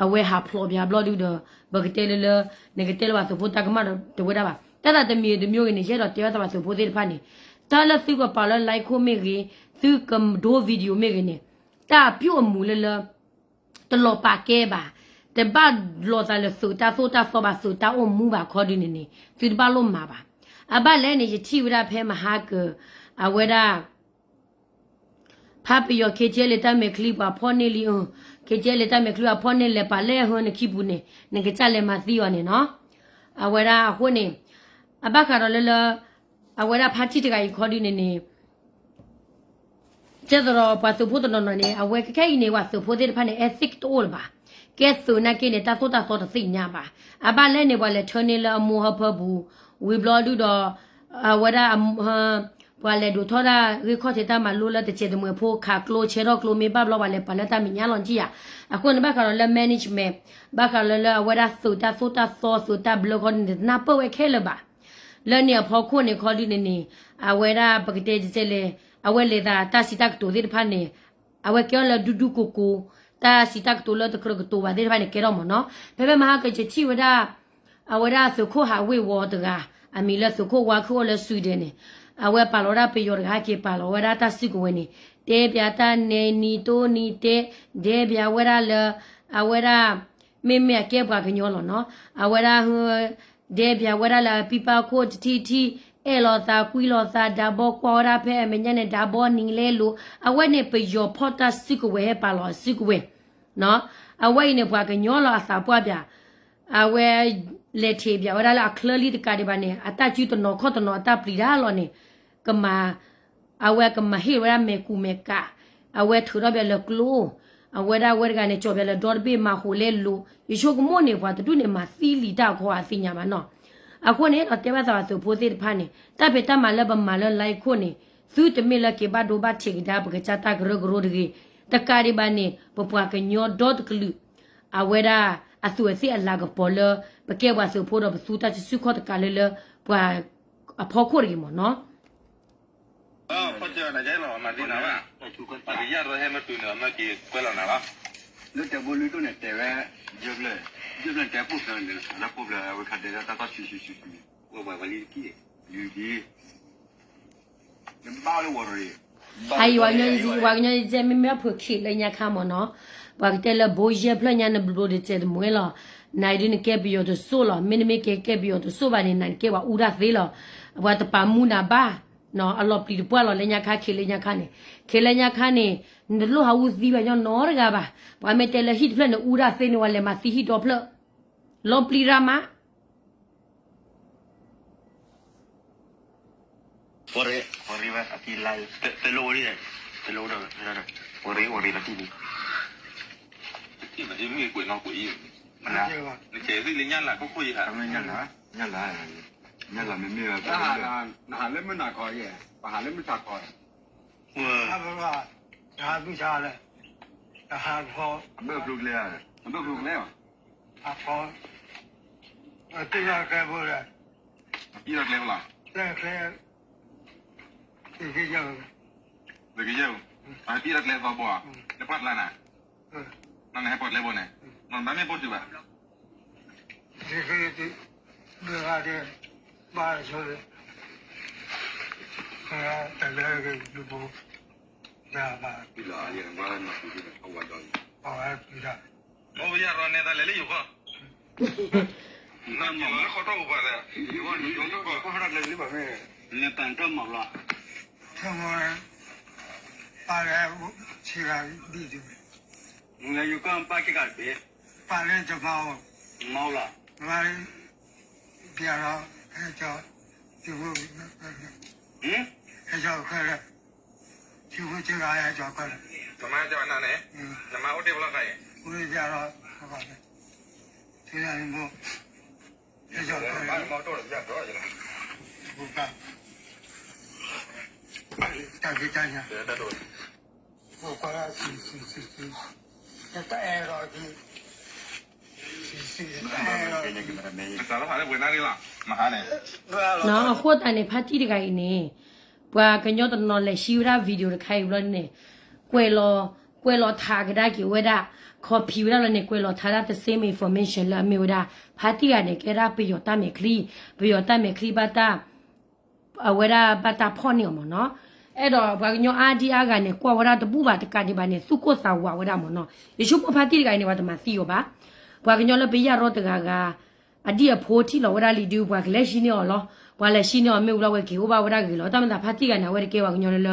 အဝဲဟးဖျိးပၠးဘျီဒုဒီး, ပကတဲလၢလၢ, နကတဲလၢပှၤသုးဖိတၢ်ကမၣ်ဒီးတဝဲဒၣ်ဘၣ်, တၢ်သးတမံၤတမံၤဂ့ၤန့ၣ် ယအဲၣ်ဒိးတဲဘၣ်သးပှၤသုးဖိသ့ၣ်တဖၣ်န့ၣ်, တၢ်လၢသုကပာ်လၢ live ခိၣ်မ့ၢ်ဂ့ၤ, သုကဒိ video မ့ၢ်ဂ့ၤန့ၣ်, တၢ်အပြုအမူလၢလၢ တလီၤပာ်ကဲဘၣ်, တဘၣ်လိာ်သးလၢသုးတၢ်သိၣ်တၢ်သီဘၣ် သုးတၢ်အိၣ်မူဘၣ်ခီဒုန့ၣ်န့ၣ် သုတဘၣ်လိၣ်မၤဘၣ်. အဘၣ်လဲၣ်န့ၣ် ယထံၣ်ဝဲဒၣ်ဖဲမဟါကၢၤ, အဝဲဒၣ် ဖးပယီၤ ခ့ကဲလၢတၢ်မဲာ်ချံပှၤဖီၣ်န့ၢ်လံ, ခ့ကဲလၢတၢ်မဲာ်ချံပှၤဖီၣ်န့ၢ်လဲၤပာ်လၢဟၢနခံပူၤန့ၣ် နကစၢ်လဲၤမၤသံအီၤန့ၣ်နီၤ. အဝဲဒၣ်အဃိန့ၣ်, အဘၣ်ဃးဒီးလၢလၢ, အဝဲဒၣ်ဖါတံၢ်တဂၤအံၤခီဒုန့ၣ်န့ၣ် ကဲသိးဒီးပှၤသုးဖိတနီၤနီၤန့ၣ် အဝဲခဲခဲအံၤန့ၣ် ပှၤသုးဖိသ့ၣ်တဖၣ်န့ၣ် ethic တအိၣ်လၢၤဘၣ်. ကဲသုးနာ်က့န့ၣ် တၢ်သိၣ်တၢ်သီတသ့ၣ်ညါဘၣ်. အဘၣ်လဲၣ်န့ၣ် ပှၤလဲၤထၢန့ၢ်လၢအမိၢ်ဟၢဖၢပူၤ, ဝံၤဘျီဒုဒီး, အဝဲဒၣ်, ပှၤလဲၤဒိးထီၣ်ဒၣ်ဂ့ၢ်ခီၣ်ထံးတၢ်မၤလိလၢတစဲးတမှဲၤဖိ ခးကျိဆဲထီၣ်ကျိမ့ၢ်ဘၣ်ဘျီ ပှၤလဲၤပာ်လၢတၢ်မဲာ်ညါလီၤကံယၤ. အဃိန့ၣ်ဘၣ်ဃးဒီးလၢ management, ဘၣ်ဃးလၢလၢအဝဲဒၣ်သုးတၢ်သိၣ်တၢ်သီ သုးတၢ်ဘျၢခီဒုန့ၣ် တနၢ်ပၢၢ်ဝဲခဲလၢာ်ဘၣ်. လၢန့ၣ်အဖီခိၣ်န့ၣ်ခီဒုန့ၣ်န့ၣ်, အဝဲဒၣ်ပကတဲကဲလဲၣ်, အဝဲလဲၤသးတၢ်စံးတၢ်ကတိၤသ့ၣ်တဖၣ်န့ၣ်, အဝဲကဲထီၣ်လၢဒူဒူကိၤကိၤ, တၢ်စံးတၢ်ကတိၤလၢတကြၢးကတိၤဘၣ်သ့ၣ်တဖၣ်န့ၣ်ကဲထီၣ်မ့ၢ်နီၤ. ဖဲဖဲမဟါကၢၤယထံၣ်ဝဲဒၣ်, အဝဲဒၣ်သုးခိၣ်ဟးဝ့ၢ်ဝီၤတဂၤ, အမံၤလၢသုးခိၣ်ဝါခုၣ်အိၣ်လၢ Sweden န့ၣ်, အဝဲပာ်လီၤဝဲဒၣ်ပယီၤတဂၤဟဲက့ၤပာ်လီၤဝဲဒၣ်တၢ်စုကဝဲၤန့ၣ်, တဲပၠးတၢ်နဲနံၤတိၢ်နံၤတဲ, ဒဲပၠးဝဲဒၣ်လၢ, အဝဲဒၣ်, မ့မ့ၢ်အကဲပှၤကညီလီၤနီၤ, အဝဲဒၣ်ဟ ဒဲပၠးဝဲဒၣ်လၢအပံပာ်ခိၣ်တထံၣ်ထံၣ်, အဲၣ်လီၤသးကွံလီၤသး ဒးဘီကွၢ်ဝဲဒၣ်ဖဲအမဲာ်ညါန့ၣ် ဒးဘီနံၤလဲလိာ်, အဝဲန့ၣ်ပယီၤဖီၣ်တၢ်စုကဝဲၤ ဟဲပာ်လီၤအစုကဝဲၤ, အဝဲအံၤန့ၣ် ပှၤကညီလီၤအသးပှၢ်ပၠး, အဝဲ လဲၤထံးပၠးဝဲဒၣ်လၢအချၢလံတကးဒံးဘၣ်န့ၣ် အတၢ်စုတနီၤခီၣ်တနီၤအတၢ်ပျံၤတၢ်လီၤန့ၣ်, ကမၤ အဝဲကမၤဟ့ၣ်ဝဲဒၣ်မဲာ်ကူၣ်မဲာ်ကး, အဝဲထုးထီၣ်ပၠးလၢကျိ, အဝဲဒၣ်ဝဲတဂၤန့ၣ် ကၠီၤပၠးလၢဒီတဘ့ၣ်မၤဃိးလဲလိာ်, ယဆိကမိၣ်န့ၣ် ပှၤတဒူၣ်န့ၣ် မၤသံလံတၢ်အီၣ်အသ့ၣ်ညါဘၣ်နီၤ. အဃိန့ၣ် ဒီးတဲဘၣ်သးပှၤသုးဖိသ့ၣ်တဖၣ်န့ၣ် တၢ်ဖံးတၢ်မၤလၢပမၤလၢ live ခိၣ်န့ၣ် သုတမ့ၢ်လၢက့ၤဘၣ်ဒိဘၣ်ထံးကဒါပကစၢ်တၢ်ကရၢကရိတဂ့ၤ, တကးဒံးဘၣ်န့ၣ် ပပှၤကညီဒီတကလုာ် အဝဲဒၣ်အသူးအသ့ၣ်အလၤကပီၤလၢ ပကဲပှၤသုးဖိဒီးပသူတၢ်စုဆူၣ်ခီၣ်တကးလၢလၢ ပှၤအဖီခိၣ်တဂ့ၤမ့ၢ်နီၤ. လၢတဲာ်ဘိလၢဒိၣ်န့ၣ် တဲဝဲ ယဲၢ်ဖျၢၣ်, ယဲၢ်ဖျၢၣ်န့ၣ် တဲပူၣ်ဖျၢၣ်န့ၣ် လၢပှဲၤဘျဲၣ်လံတအိၣ်န့ၣ် တဲပူၣ်ဖျၢၣ် ဝဲခါတဲဒၣ်တၢ်သီၣ်ဆူဆူဆူဆူ, ဝဲပှၤဝဲလံတက့ၢ်, လံတက့ၢ်, နဘၣ်လၢဝီၤရ့ၣ်, အအံၤ ပှၤကညီယဲၢ်မ့မ့ၢ်အဖုးခံးလၢညါခါမ့ၢ်နီၤ, ပှၤကတဲလၢဘိယဲၢ်ဖျၢၣ်ညါ နဘျိးတစဲးတမှဲလီၤ, နဒုးနကဲပယီၤတစိၢ်လီၤ, မ့တမ့ၢ်ကဲကဲပယီၤတစိၢ်ဘၣ်န့ၣ် နကဲပှၤအူဒၣ်သ့လီၤ, ပှၤတပာ်မူနၤဘၣ်, အလီၤပျံၤတပှၢ်လီၤလၢညါခါ ခံးလၢညါခါန့ၣ်, ခံးလၢညါခါန့ၣ်, နတလိၣ်ဟးအူသံဘၣ်ညီနီတဂၤဘၣ်, ပှၤမ့ၢ်တဲလၢဟံၣ်တဖျၢၣ်န့ၣ် အူဒၣ်သ့န့ၣ် ဝဲလဲၤမၤသံဟံၣ်ဒီဖျၢၣ်, လီၤပျံၤရၣ်မး ဝီၤရ့ၣ်, ဝီၤရ့ၣ်ဝဲအကံလါ, တလိၣ်ဝဲ, တလိၣ်ဝဲဒီး, ဝီၤရ့ၣ် ဝီၤရ့ၣ်လီၤတံၢ်လံ, တံၢ်မ့ၢ်ကွဲးနီၣ်ကွဲးအံၤ, နကဲးသ့ၣ်လၢညၣ်လၤခိၣ်ခိၣ်ယဲၢ်ဧါ, ညၣ်လၤ, ညၣ်လၤ, ညၣ်လၤမ့မ့ၢ်, နဟးလၢမုၢ်နၤခီယဲၢ်, ပဟးလၢမုၢ်နၤခီ, ဟးဘၣ်, တဟးဘုဆါလဲၣ်, တဟးဖီ, အဘၢၣ်ဖျိကျဲ, အဘၢၣ်ဖျိကျဲ, အဖီ, အတံၢ်လီၤကျဲဘိလဲၣ်, အတံၢ်လီၤကျဲဘိလီၤ, ကျဲ, ကျဲ, သုးက့ယဲၢ်, သုးက့ယဲၢ်, အတံၢ်လီၤကျဲသီဘိဧါ, လၢပှၢ်ကျါနၤ, နဟဲပှၢ်ကျဲဘိန့ၣ်, နဘၣ်မ့ၢ်ဘိတုၤဘၣ် သုးက့ယဲၢ်, ဘၣ်ဆိ, တၢ်လၢကဘိ, ဒၣ်ဘၣ်, အဝဲကွံာ်ဒၣ်, အိၣ်ယၤရီန့ၣ် တၢ်လဲၤလၢယိၤဃီ, နမၤလၢခီတီၢ်ပူၤပှၤဒီး, ယိၤဃီ, ယိၤဃီ, နပာ်တၢ်မၤဘျီ, ထၢမီ, ပာ်လၢဆံဂၤဘံၣ်တုၤ, နလၢယိၤကီၢ်ပာ်က့ၤဂၤတဘ့ၣ်, ပာ်လၢတမၤအိၣ်, မၤအိၣ်လီၤ, မၤလၢ, ပျဲလီၤ, ဟဲကၠီ, ဟဲကၠီ, ဟဲကၠီခဲလၢာ်, ထံဖိကၢ်ဂၤဟဲကၠီခဲလၢာ်, နမၤကၠီနၤန့ၣ်, နမၤအိၣ်တ့ၢ်ဝဲလီၤခါအံၤ, အိၣ်တ့ၢ်လီၤ, ထံဖိ, ဟဲကၠီခဲလၢာ်, တၢ်ဖံးတၢ်ညၣ်, တအဲၣ်ဒိး, အဃိသတးန့ၣ် ဖါတံၢ်တဂၤအံၤန့ၣ်, ပှၤကညီတနီၤလဲၤဆှံဝဲဒၣ် video တခါအံၤဘျီန့ၣ်, ကွဲးလီၤ, ကွဲးလီၤထးကဒါက့ၤဝဲဒၣ်, copy ဝဲဒၣ်လီၤန့ၣ် ကွဲးလီၤထးဒၣ် the same information လၢအမ့ၢ်ဝဲဒၣ်, ဖါတံၢ်တဂၤန့ၣ် ကဲဒၣ်ပယီၤတၢ်မဲာ်ချံ, ပယီၤတၢ်မဲာ်ချံဘၣ်တၢ် အဝဲဒၣ်ဘၣ်တၢ်ဖီၣ်န့ၢ်အီၤမ့ၢ်နီၤ, အဲၣ်ဒိးပှၤကညီအါဒံအါဂၤန့ၣ် ကွၢ်ဝဲဒၣ်တဘူၣ်ဘၣ်တကးဒံးဘၣ်န့ၣ် သူၣ်ကိၢ်သးဝးဝဲဒၣ်မ့ၢ်နီၤ, ယဆိကမိၣ်ဖါတံၢ်တဂၤအံၤန့ၣ် ပှၤတမၤသံအီၤဘၣ်, ပှၤကညီလၢပယၢ်ရီတဂၤဂၤ, အဒံၣ်အဖိထံၣ်လီၤဝဲဒၣ်လံဒုး ပှၤကလဲၤဆှံန့ၢ်အီၤလီၤ, ပှၤလဲၤဆှံန့ၢ်အီၤမ့ၢ်ဝံၤလီၤဝဲက့ၤအိၣ်ဘၣ်ဝဲဒၣ်ဂ့ၤလီၤ, တၢ်မ့ၢ်သးဖါတံၢ်တဂၤန့ၣ် အဝဲတကဲပှၤကညီလၢလၢ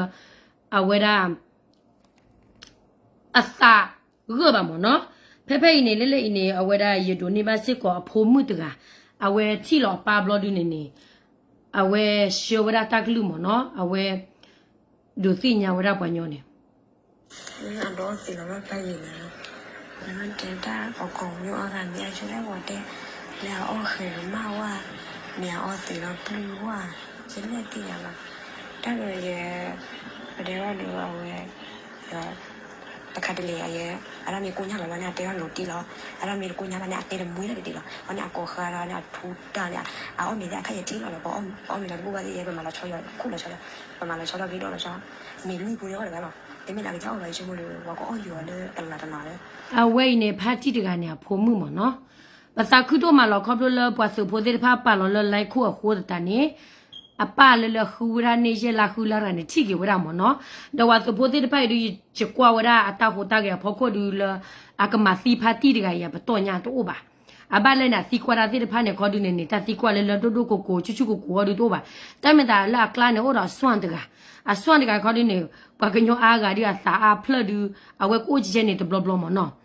အဝဲဒၣ် အသးဂၢၢ်ဘၣ်မ့ၢ်နီၤ, ဖဲဖဲအံၤန့ၣ် လၢလၢအံၤန့ၣ် အဝဲဒၣ်ယဒိးန့ၢ်ဘၣ်စ့ၢ်ကီးအဖိမုၣ်တဂၤ, အဝဲထံၣ်လီၤပၢ်ဘျီဒုန့ၣ်န့ၣ်, အဝဲဆှၢဝဲဒၣ်တၢ်ကလုၢ်မ့ၢ်နီၤ, အဝဲ ဒုးသ့ၣ်ညါဝဲဒၣ်ပှၤညီန့ၣ် အဒိးသ့ၣ်လီၤဘၣ်ဖဲအံၤန့ၣ်, နမ့ၢ်တဲတၢ်အကိးမုၢ်အီၣ်ဂၤမ့ၢ်အဆိကတၢၢ်ဝဲတဲ, လၢအအီၣ်ဃဲၤကမၣ်ဝဲ, မ့ၢ်အအီၣ်သ့လီၤပျုၢ်ဝဲ, ယမ့ၢ်သ့ၣ်ညါလီၤ, တၢ်ဒီးယဲ, ပတဲဘၣ်ဒီးအဝဲ ဒီး တခါတလဲအယဲ, အဒၣ်မ့ၢ်ကိၣ်ညါလီၤဘၣ်န့ၣ် အတဲဘၣ်လိၤတံၢ်လီၤ, အဒၣ်မ့ၢ်တကိၣ်ညါဘၣ်န့ၣ် အတဲတမှံတဒံးလီၤ, အန့ၣ်အကိးဃါဒီးန့ၣ် အထူတၢ်န့ၣ်, အအီၣ်မ့ၤသ့ၣ်အခါယထံၣ်လီၤလီၤ, ပအီၣ်မ့ၤလီၤတဘူၣ်ဘၣ်သ့ၣ်ယဲ ပမၤလီၤဆီယီၤခူၣ်လီၤဆီ, ပမၤလီၤဆီလီၤဘံၣ်ဒီးလီၤဆီ, မ့ၢ်မံပူၤန့ၣ်အီၣ်တဂၤလီၤ, တမ့ၢ်လၢအကစၢ်အီၣ်ဘၣ်ယဆိကမိၣ်ဒီး ပှၤကအီၣ်ယီၤလၢတလးတလးလၢ အဝဲအံၤန့ၣ် ဖါတံၢ်တဂၤန့ၣ် အဖိမုၣ်မ့ၢ်နီၤ, ပသးခုဒိၣ်မးလီၤခီဖျိလၢပှၤသုးဖိသ့ၣ်တဖၣ်ပာ်လီၤလၢ live ခိၣ်အဃိသတးန့ၣ်, အပၢ်လၢလၢဃုဝဲဒၣ်န့ၣ် ယဲၢ်လါဃုလါတဂၤန့ၣ် ထံၣ်က့ၤဝဲဒၣ်မ့ၢ်နီၤ, ဒီးပှၤသုးဖိသ့ၣ်တဖၣ်အံၤဒုး ယကွၢ်ဝဲဒၣ်အတၢ်ဟူးတၢ်ဂဲၤအဖီခိၣ်ဒုးလၢ အကမၤသံဖါတံၢ်တဂၤအံၤ အပတီၢ်ညါတအိၣ်ဘၣ်, အဘၣ်လၢန့ၣ် အသံကွၢ်တၢ်သ့ၣ်တဖၣ်န့ၣ် ခီဒုန့ၣ်န့ၣ် တၢ်သံကွၢ်လၢလၢဒိၣ်ဒိၣ်ကိးကိး ဆူၣ်ဆူၣ်ကိးကိးအီၤဒုတအိၣ်ဘၣ်. တၢ်မ့ၢ်သးလၢအကျါန့ၣ် အိၣ်ဒီးအစွၣ်တဂၤ, အစွၣ်တဂၤခီဒုန့ၣ် ပှၤကညီအါဂၤဒုအသးအါဖျၢၣ်ဒု အဝဲကအိၣ်ကဲကဲန့ၣ်တဘျီဘျီမ့ၢ်နီၤ.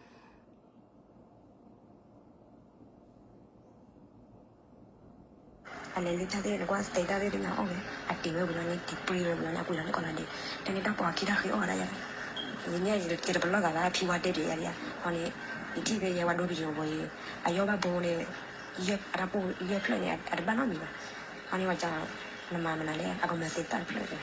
အလဲၤလၢတၢ်သ့ၣ်တဖၣ်န့ၣ် ကွၢ်သဲတၢ်သ့ၣ်တဖၣ်န့ၣ်အီၣ်ဝဲ အတ့ၢ်ဝဲပူၤလီၤန့ၣ် တ့ၢ်ပြံဝဲပူၤလီၤန့ၣ် အကွံာ်လီၤန့ၣ်ကီးလီၤဒ့, တၢ်န့ၣ်တၢ်ပှၤခံတၢ်ဃ့အီၣ်ဝဲဒၣ်ယၤ, ယမ့ၢ်ယတပလီၢ်သးလၢဖံဝါဒဲဒဲယၤဒံး, အီၤန့ၣ် ယထံၣ်ဖဲယဲဝဲဒိဘံယိၤဘီယၤ, အယီၢ်ဘၣ်ဘိန့ၣ် အတၢ်ပိၢ်ယဲၢ်ဖျၢၣ်န့ၣ် အတဘၣ်နီတမံၤဘၣ်, အီၤန့ၣ်ဝဲက နမၤမနုၤလဲၣ် အကမၤသ့တၢ်တဖျၢၣ်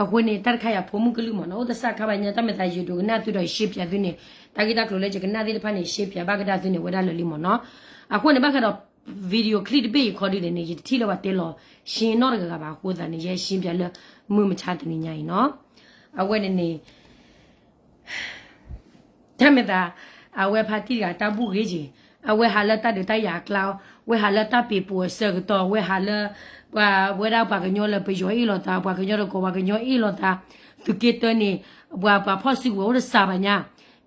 အဃိန့ၣ် တၢ်တခါယၤဖိမုၣ်ကလုၢ်မ့ၢ်နီၤ အိၣ်တစၢ်ခါဘၣ်ညါ တၢ်မ့ၢ်သးယဒိကနၣ်သုဒီးယရှဲပၠးသုန့ၣ် တၢ်ဂ့ၢ်တၢ်ကျိၤလၢယကနၣ်သ့ၣ်တဖၣ်န့ၣ် ရှဲပၠးဘၣ်ကဒါသုန့ၣ် ဝဲဒၣ်လၢာ်လံမ့ၢ်နီၤ. အဃိန့ၣ် ဘၣ်ဃးဒီး video clip တဘ့ၣ်အံၤခီဒုန့ၣ်န့ၣ် ယတထံၣ်လၢပှၤတဲလီၤရှဲနီတဂၤဂၤဘၣ်အဃိသတးန့ၣ် ယဟဲရှဲပၠးလၢမုၢ်မဆါတနံၤညါအံၤနီၤ. အဝဲန့ၣ်န့ၣ် တၢ်မ့ၢ်သး အဝဲဖါတံၢ်တဂၤတၢ်ဘူၣ်ဂ့ၤက့ၤ, အဝဲဟးလၢတၢ်ဒုးတၢ်ယၤအကျါ, ဝဲဟးလၢတၢ်ပ့ၤပိာ်အဆၢကတီၢ်, ဝဲဟးလၢ ပှၤဝဲဒၣ်ပှၤကညီလၢပယီၤအ့ၣ်လိာ်သး, ပှၤကညီတကီၢ်ပှၤကညီအ့ၣ်လိာ်သး, သုးက့တၢန့ၣ် ပှၤပှၤဖီၣ်စုကဝဲၤအိၣ်တစှၤဘၣ်ညါ,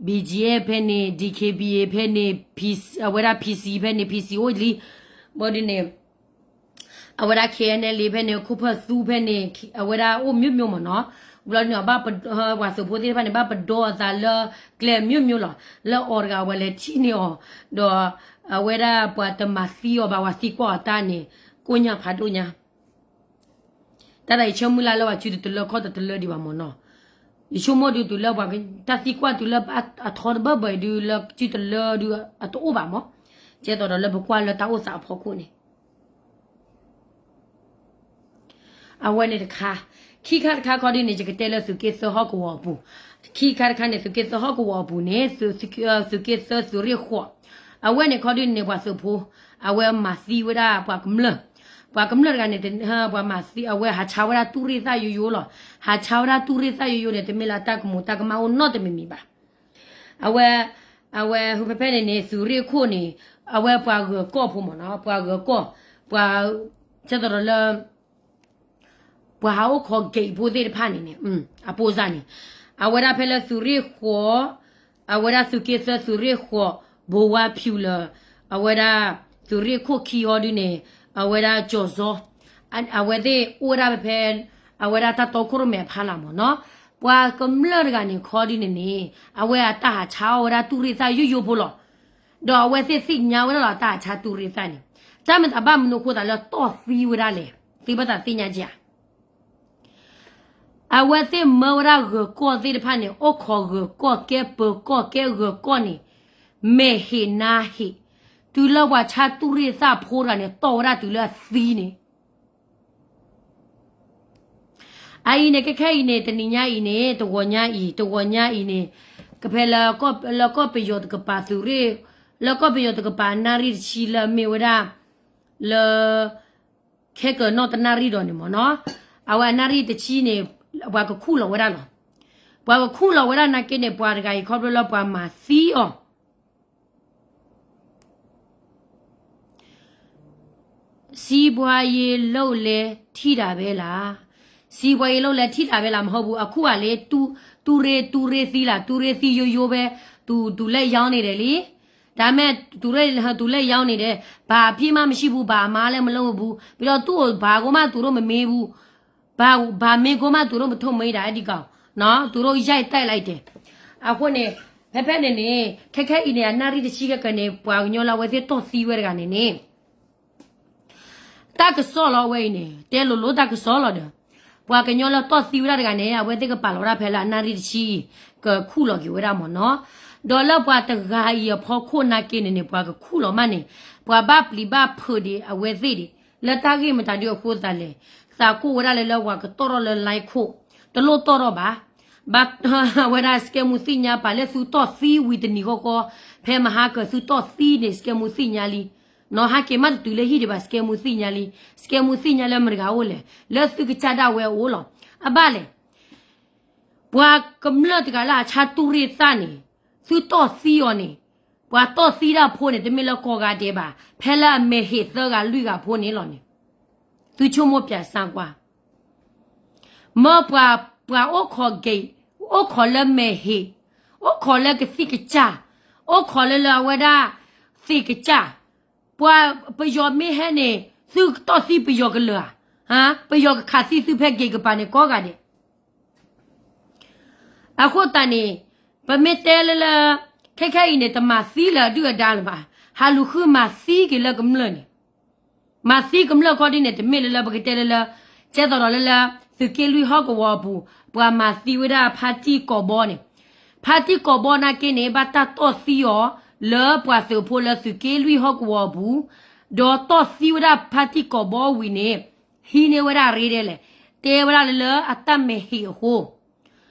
B G F ဖဲန့ၣ် D K B A ဖဲန့ၣ် အဝဲဒၣ် P C ဖဲန့ၣ် P C အိၣ်လံ, ဘၣ်ဒ်န့ၣ် အဝဲဒၣ် K N L A ဖဲန့ၣ် ခိၣ်ဖၢၣ်သူဖဲန့ၣ် အဝဲဒၣ်အိၣ်မျိုးမျိုးမ့ၢ်နီၤ. ဘျီဒ်န့ၣ် ပှၤသုးဖိသ့ၣ်တဖၣ်န့ၣ် ဘၣ်ပဒီအသးလၢကျဲမျိုးမျိုးလီၤ. လၢအီၤတဂၤဝဲလဲၤထံၣ်န့ၢ်အီၤ, ဒီးအဝဲဒၣ်ပှၤတမၤသံအီၤဘၣ် ပှၤသံကွၢ်အီၤတၢ်န့ၣ် ကိၣ်ညါဖးဒိၣ်ညါ တၢ်သးယဆၢမုၢ်လၢ်လၢပှၤစုတတလၢခီၣ်တတလၢဒံးဘၣ်မ့ၢ်နီၤ. ယဆိကမိၣ်ဒုးတုၤလၢပှၤတၢ်သံကွၢ်တုၤလၢအထီတဘၢဘၢအံၤဒုးလၢစုတလၢဒုးအတအိၣ်ဘၣ်မ့ၢ်, ကဲသိးဒီးလၢပကွၢ်လၢတၢ်အိၣ်သးအဖီခိၣ်န့ၣ် အဝဲန့ၣ်တခါ, ခံခါတခါခီဒုးန့ၣ် ယကတဲလၢသုးက့သၢဟီၣ်ကဝီၤအပူၤ, ခံခါတခါန့ၣ် သုးက့သၢဟီၣ်ကဝီၤအပူၤန့ၣ် သုးက့သၢသုးရ့ၣ်ဃိး, အဝဲန့ၣ်ခီဒုးန့ၣ် ပှၤသုးဖိ အဝဲမၤသံဝဲဒၣ်ပှၤကမျၢၢ်, ပှၤကမျၢၢ်တဂၤန့ၣ် ပှၤမၤသံ အဝဲဟးဆါဝဲဒၣ်တူၢ်ရ့ၣ်သၣ်ယိယိလီၤ. ဟးဆါဝဲဒၣ်တူၢ်ရ့ၣ်သၣ်ယိယိန့ၣ် တမ့ၢ်လၢအတၢ်ကမူးတၢ်ကမၣ်အိၣ်နီတမံၤမံၤဘၣ်. အဝဲ, အဝဲဖဲဖဲန့ၣ်န့ၣ် သုးရ့ၣ်ခိၣ်န့ၣ် အဝဲပှၤဂၢၤကီၢ်ဖိမ့ၢ်နီၤ, ပှၤဂၢၤကီၢ်, ပှၤ, ကဲသိးဒီးလၢ ပှၤဟးအိၣ်ခိး gate ဖိသ့ၣ်တဖၣ်န့ၣ်န့ၣ် အပိစၢ်န့ၣ်, အဝဲဒၣ်ဖဲလၢသုးရ့ၣ်ဃိး, အဝဲဒၣ်သုးက့သၢသုးရ့ၣ်ဃိး, ဘိဝါဖၠူလၢ, အဝဲဒၣ်သုးရ့ၣ်ခိၣ်ခံဟီဒုန့ၣ်, အဝဲဒၣ်ကၠီၤစီ, အဝဲသ့ၣ်အိၣ်ဝဲဒၣ်ဖဲဖဲ, အဝဲဒၣ်တၢ်တီခိၣ်ရိၣ်မဲအဖီလာ်မ့ၢ်နီၤ, ပှၤကမျၢၢ်တဂၤန့ၣ်ခီဒုန့ၣ်န့ၣ် အဝဲအတၢ်ဟးဆါအီၣ်ဝဲဒၣ်တူၢ်ရ့ၣ်သၣ်ယိယိဖိလီၤ. ဒီးအဝဲသ့ၣ်သ့ၣ်ညါဝဲဒၣ်လီၤ တၢ်ဟးဆါတူၢ်ရ့ၣ်သၣ်န့ၣ်, တၢ်မ့ၢ်သးဘၣ်မနုၤအဃိသးလၢတီၢ်သံဝဲဒၣ်လဲၣ်, သုဘၣ်သးသ့ၣ်ညါက့ၤဧါ. အဝဲသ့ၣ်မၢဝဲဒၣ်ဂၢၤကီၢ်သ့ၣ်တဖၣ်န့ၣ် အိၣ်ခိးဂၢၤကီၢ်ကဲပၢၤကီၢ်ကဲဂၢၤကီၢ်န့ၣ်, မဲာ်ဟ့ၣ်နါဟ့ၣ်, တုၤလၢပှၤဆါတူၢ်ရ့ၣ်သၣ်ဖိတဂၤန့ၣ် တီၢ်ဝဲဒၣ်တုၤလၢအသံန့ၣ် အအံၤန့ၣ် ခဲခဲအံၤန့ၣ် တနံၤညါအံၤန့ၣ် တဂီၤညါအံၤ တဂီၤညါအံၤန့ၣ် ကဖဲလၢ လၢကီၢ်ပယီၤတကပၤသုးရ့ၣ်, လၢကီၢ်ပယီၤတကပၤအနၣ်ရံၣ်တဆံလၢအမ့ၢ်ဝဲဒၣ် လၢ ခဲကၢၤနီၣ်တနၣ်ရံၣ်ဒီးန့ၣ်မ့ၢ်နီၤ, အဝဲအနၣ်ရံၣ်တဆံန့ၣ် ပှၤကခူၣ်လီၤဝဲဒၣ်လီၤ. ပှၤကခူၣ်လီၤဝဲဒၣ်နာ်က့န့ၣ် ပှၤတဂၤအံၤခီဖျိလၢပှၤမၤသံအီၤ စီးပွားရေးလုပ်လည်း ထိတာပဲလား, စီးပွားရေးလုပ်လည်း ထိတာပဲလား မဟုတ်ဘူး, အခုကလေ တူးရ့ၣ်, တူးရ့ၣ်သံလား, တူးရ့ၣ်သံရိုးရိုးပဲ, သူ, သူလည်းရောင်းနေတယ်လေ, ဒါပေမဲ့ သူလည်း, သူလည်းရောင်းနေတယ်, ဘာအပြစ်မှမရှိဘူး, ဘာအမှားလည်းမလုပ်ဘူး, ပြီးတော့ သူ့ကို ဘာကိုမှ သူတို့မမေးဘူး, ဘာ, ဘာမေးကိုမှ သူတို့မထုတ်မေးတာ, အဲဒီကောင်, နော်, သူတို့ရိုက်တိုက်လိုက်တယ်. အဃိန့ၣ် ဖဲဖဲန့ၣ်န့ၣ် ခဲခဲအံၤန့ၣ် အနၣ်ရံၣ်တဆံကကန့ၣ် ပှၤကညီလၢအဝဲသ့ၣ်တီၢ်သံဝဲတဂၤန့ၣ်န့ၣ် တၢ်ကစီၣ်လီၤအဝဲအံၤန့ၣ် တဲလိၤလိၤတၢ်ကစီၣ်လီၤဒီး ပှၤကညီလၢတီၢ်သံဝဲဒၣ်တဂၤန့ၣ် အဝဲသ့ၣ်ကပာ်လီၤဝဲဒၣ်ဖဲလၢအနၣ်ရံၣ်တဆံ ကခူၣ်လီၤက့ၤဝဲဒၣ်မ့ၢ်နီၤ, ဒီးလၢပှၤတဂၤအံၤအဖီခိၣ်နာ်က့န့ၣ်န့ၣ် ပှၤကခူၣ်လီၤမးန့ၣ် ပှၤဘၣ်ပျံၤဘၣ်ဖုးဒံးအဝဲသ့ၣ်ဒံး လၢတၢ်ဂ့ၢ်မတၤဒုအဃိသတးလဲၣ်, သးကိၢ်ဝဲဒၣ်လၢလၢပှၤကတီၢ်ထီၣ်လၢ line ခိၣ်, တလိၣ်တီၢ်ထီၣ်ဘၣ်, ဘၣ်, အဝဲဒၣ်စကဲမူသ့ၣ်ညါပာ်လၢသုတီၢ်သံဝံၤတနံၤဃီဃီ, ဖဲမဟါကၢၤသုတီၢ်သံန့ၣ် စကဲမူသ့ၣ်ညါလံ, နီၤဟဲက့ၤမးတတုၤလၢဟံၣ်ဒံးဘၣ် စကဲမူသ့ၣ်ညါလံ, စကဲမူသ့ၣ်ညါလၢမတဂၤအိၣ်လဲၣ်, လၢသုကစၢ်ဒၣ်ဝဲအအိၣ်လီၤ, အဘၣ်လဲၣ် ပှၤကမျၢၢ်တဂၤလၢအဆါတူၢ်ရ့ၣ်သၣ်န့ၣ်, သုတီၢ်သံအီၤန့ၣ်, ပှၤတီၢ်သံတၢ်ဖိန့ၣ် တမ့ၢ်လၢကိးဂၤဒဲးဘၣ်, ဖဲလၢအမဲာ်ဟ့ၣ်သၢဂၤလွံၢ်ဂၤဖိန့ၣ်လီၤန့ၣ်, သုဆိကမိၣ်ပၠးစၢ်ကွၢ် မၢပှၤ, ပှၤအိၣ်ခိးက့ၤ, အိၣ်ခိးလၢမဲာ်ဟ့ၣ်, အိၣ်ခိးလၢကသံၣ်ကစၢ်, အိၣ်ခိးလၢလၢအဝဲဒၣ်, သ့ၣ်ကစၢ်, ပှၤပယီၤမ့ၢ်ဟဲန့ၣ် သုကတီၢ်သံပယီၤကလၢာ်ဧါ, ပယီၤကခးသံသုဖဲက့ၤကပၤန့ၣ်ကိးဂၤဒဲး. အဃိသတးန့ၣ် ပမ့ၢ်တဲလၢလၢ ခဲခဲအံၤန့ၣ် တမၤသံလၢအဒုၣ်အဒါလၢၤဘၣ်, ဟးလူၤဃုမၤသံက့ၤလၢကမျၢၢ်န့ၣ်, မၤသံကမျၢၢ်ခီဒ်န့ၣ် တမ့ၢ်လၢလၢပကတဲလၢလၢ ကဲသိးဒီးလၢလၢ သုးက့လွံၢ်ဟီၣ်ကဝီၤအပူၤ ပှၤမၤသံဝဲဒၣ်ဖါတံၢ်ကိာ်ဘီန့ၣ်, ဖါတံၢ်ကိာ်ဘီနာ်က့န့ၣ် ဘၣ်တၢ်တီၢ်သံအီၤ လၢပှၤသုးဖိလၢသုးက့လွံၢ်ဟီၣ်ကဝီၤအပူၤ, ဒီးတီၢ်သံဝဲဒၣ်ဖါတံၢ်ကိာ်ဘီဝံၤန့ၣ် ဟံးန့ၢ်ဝဲဒၣ်ရ့ဒဲးလဲၣ်, တဲဝဲဒၣ်လၢလၢအတၢ်မဲာ်ဟ့ၣ်အဃိ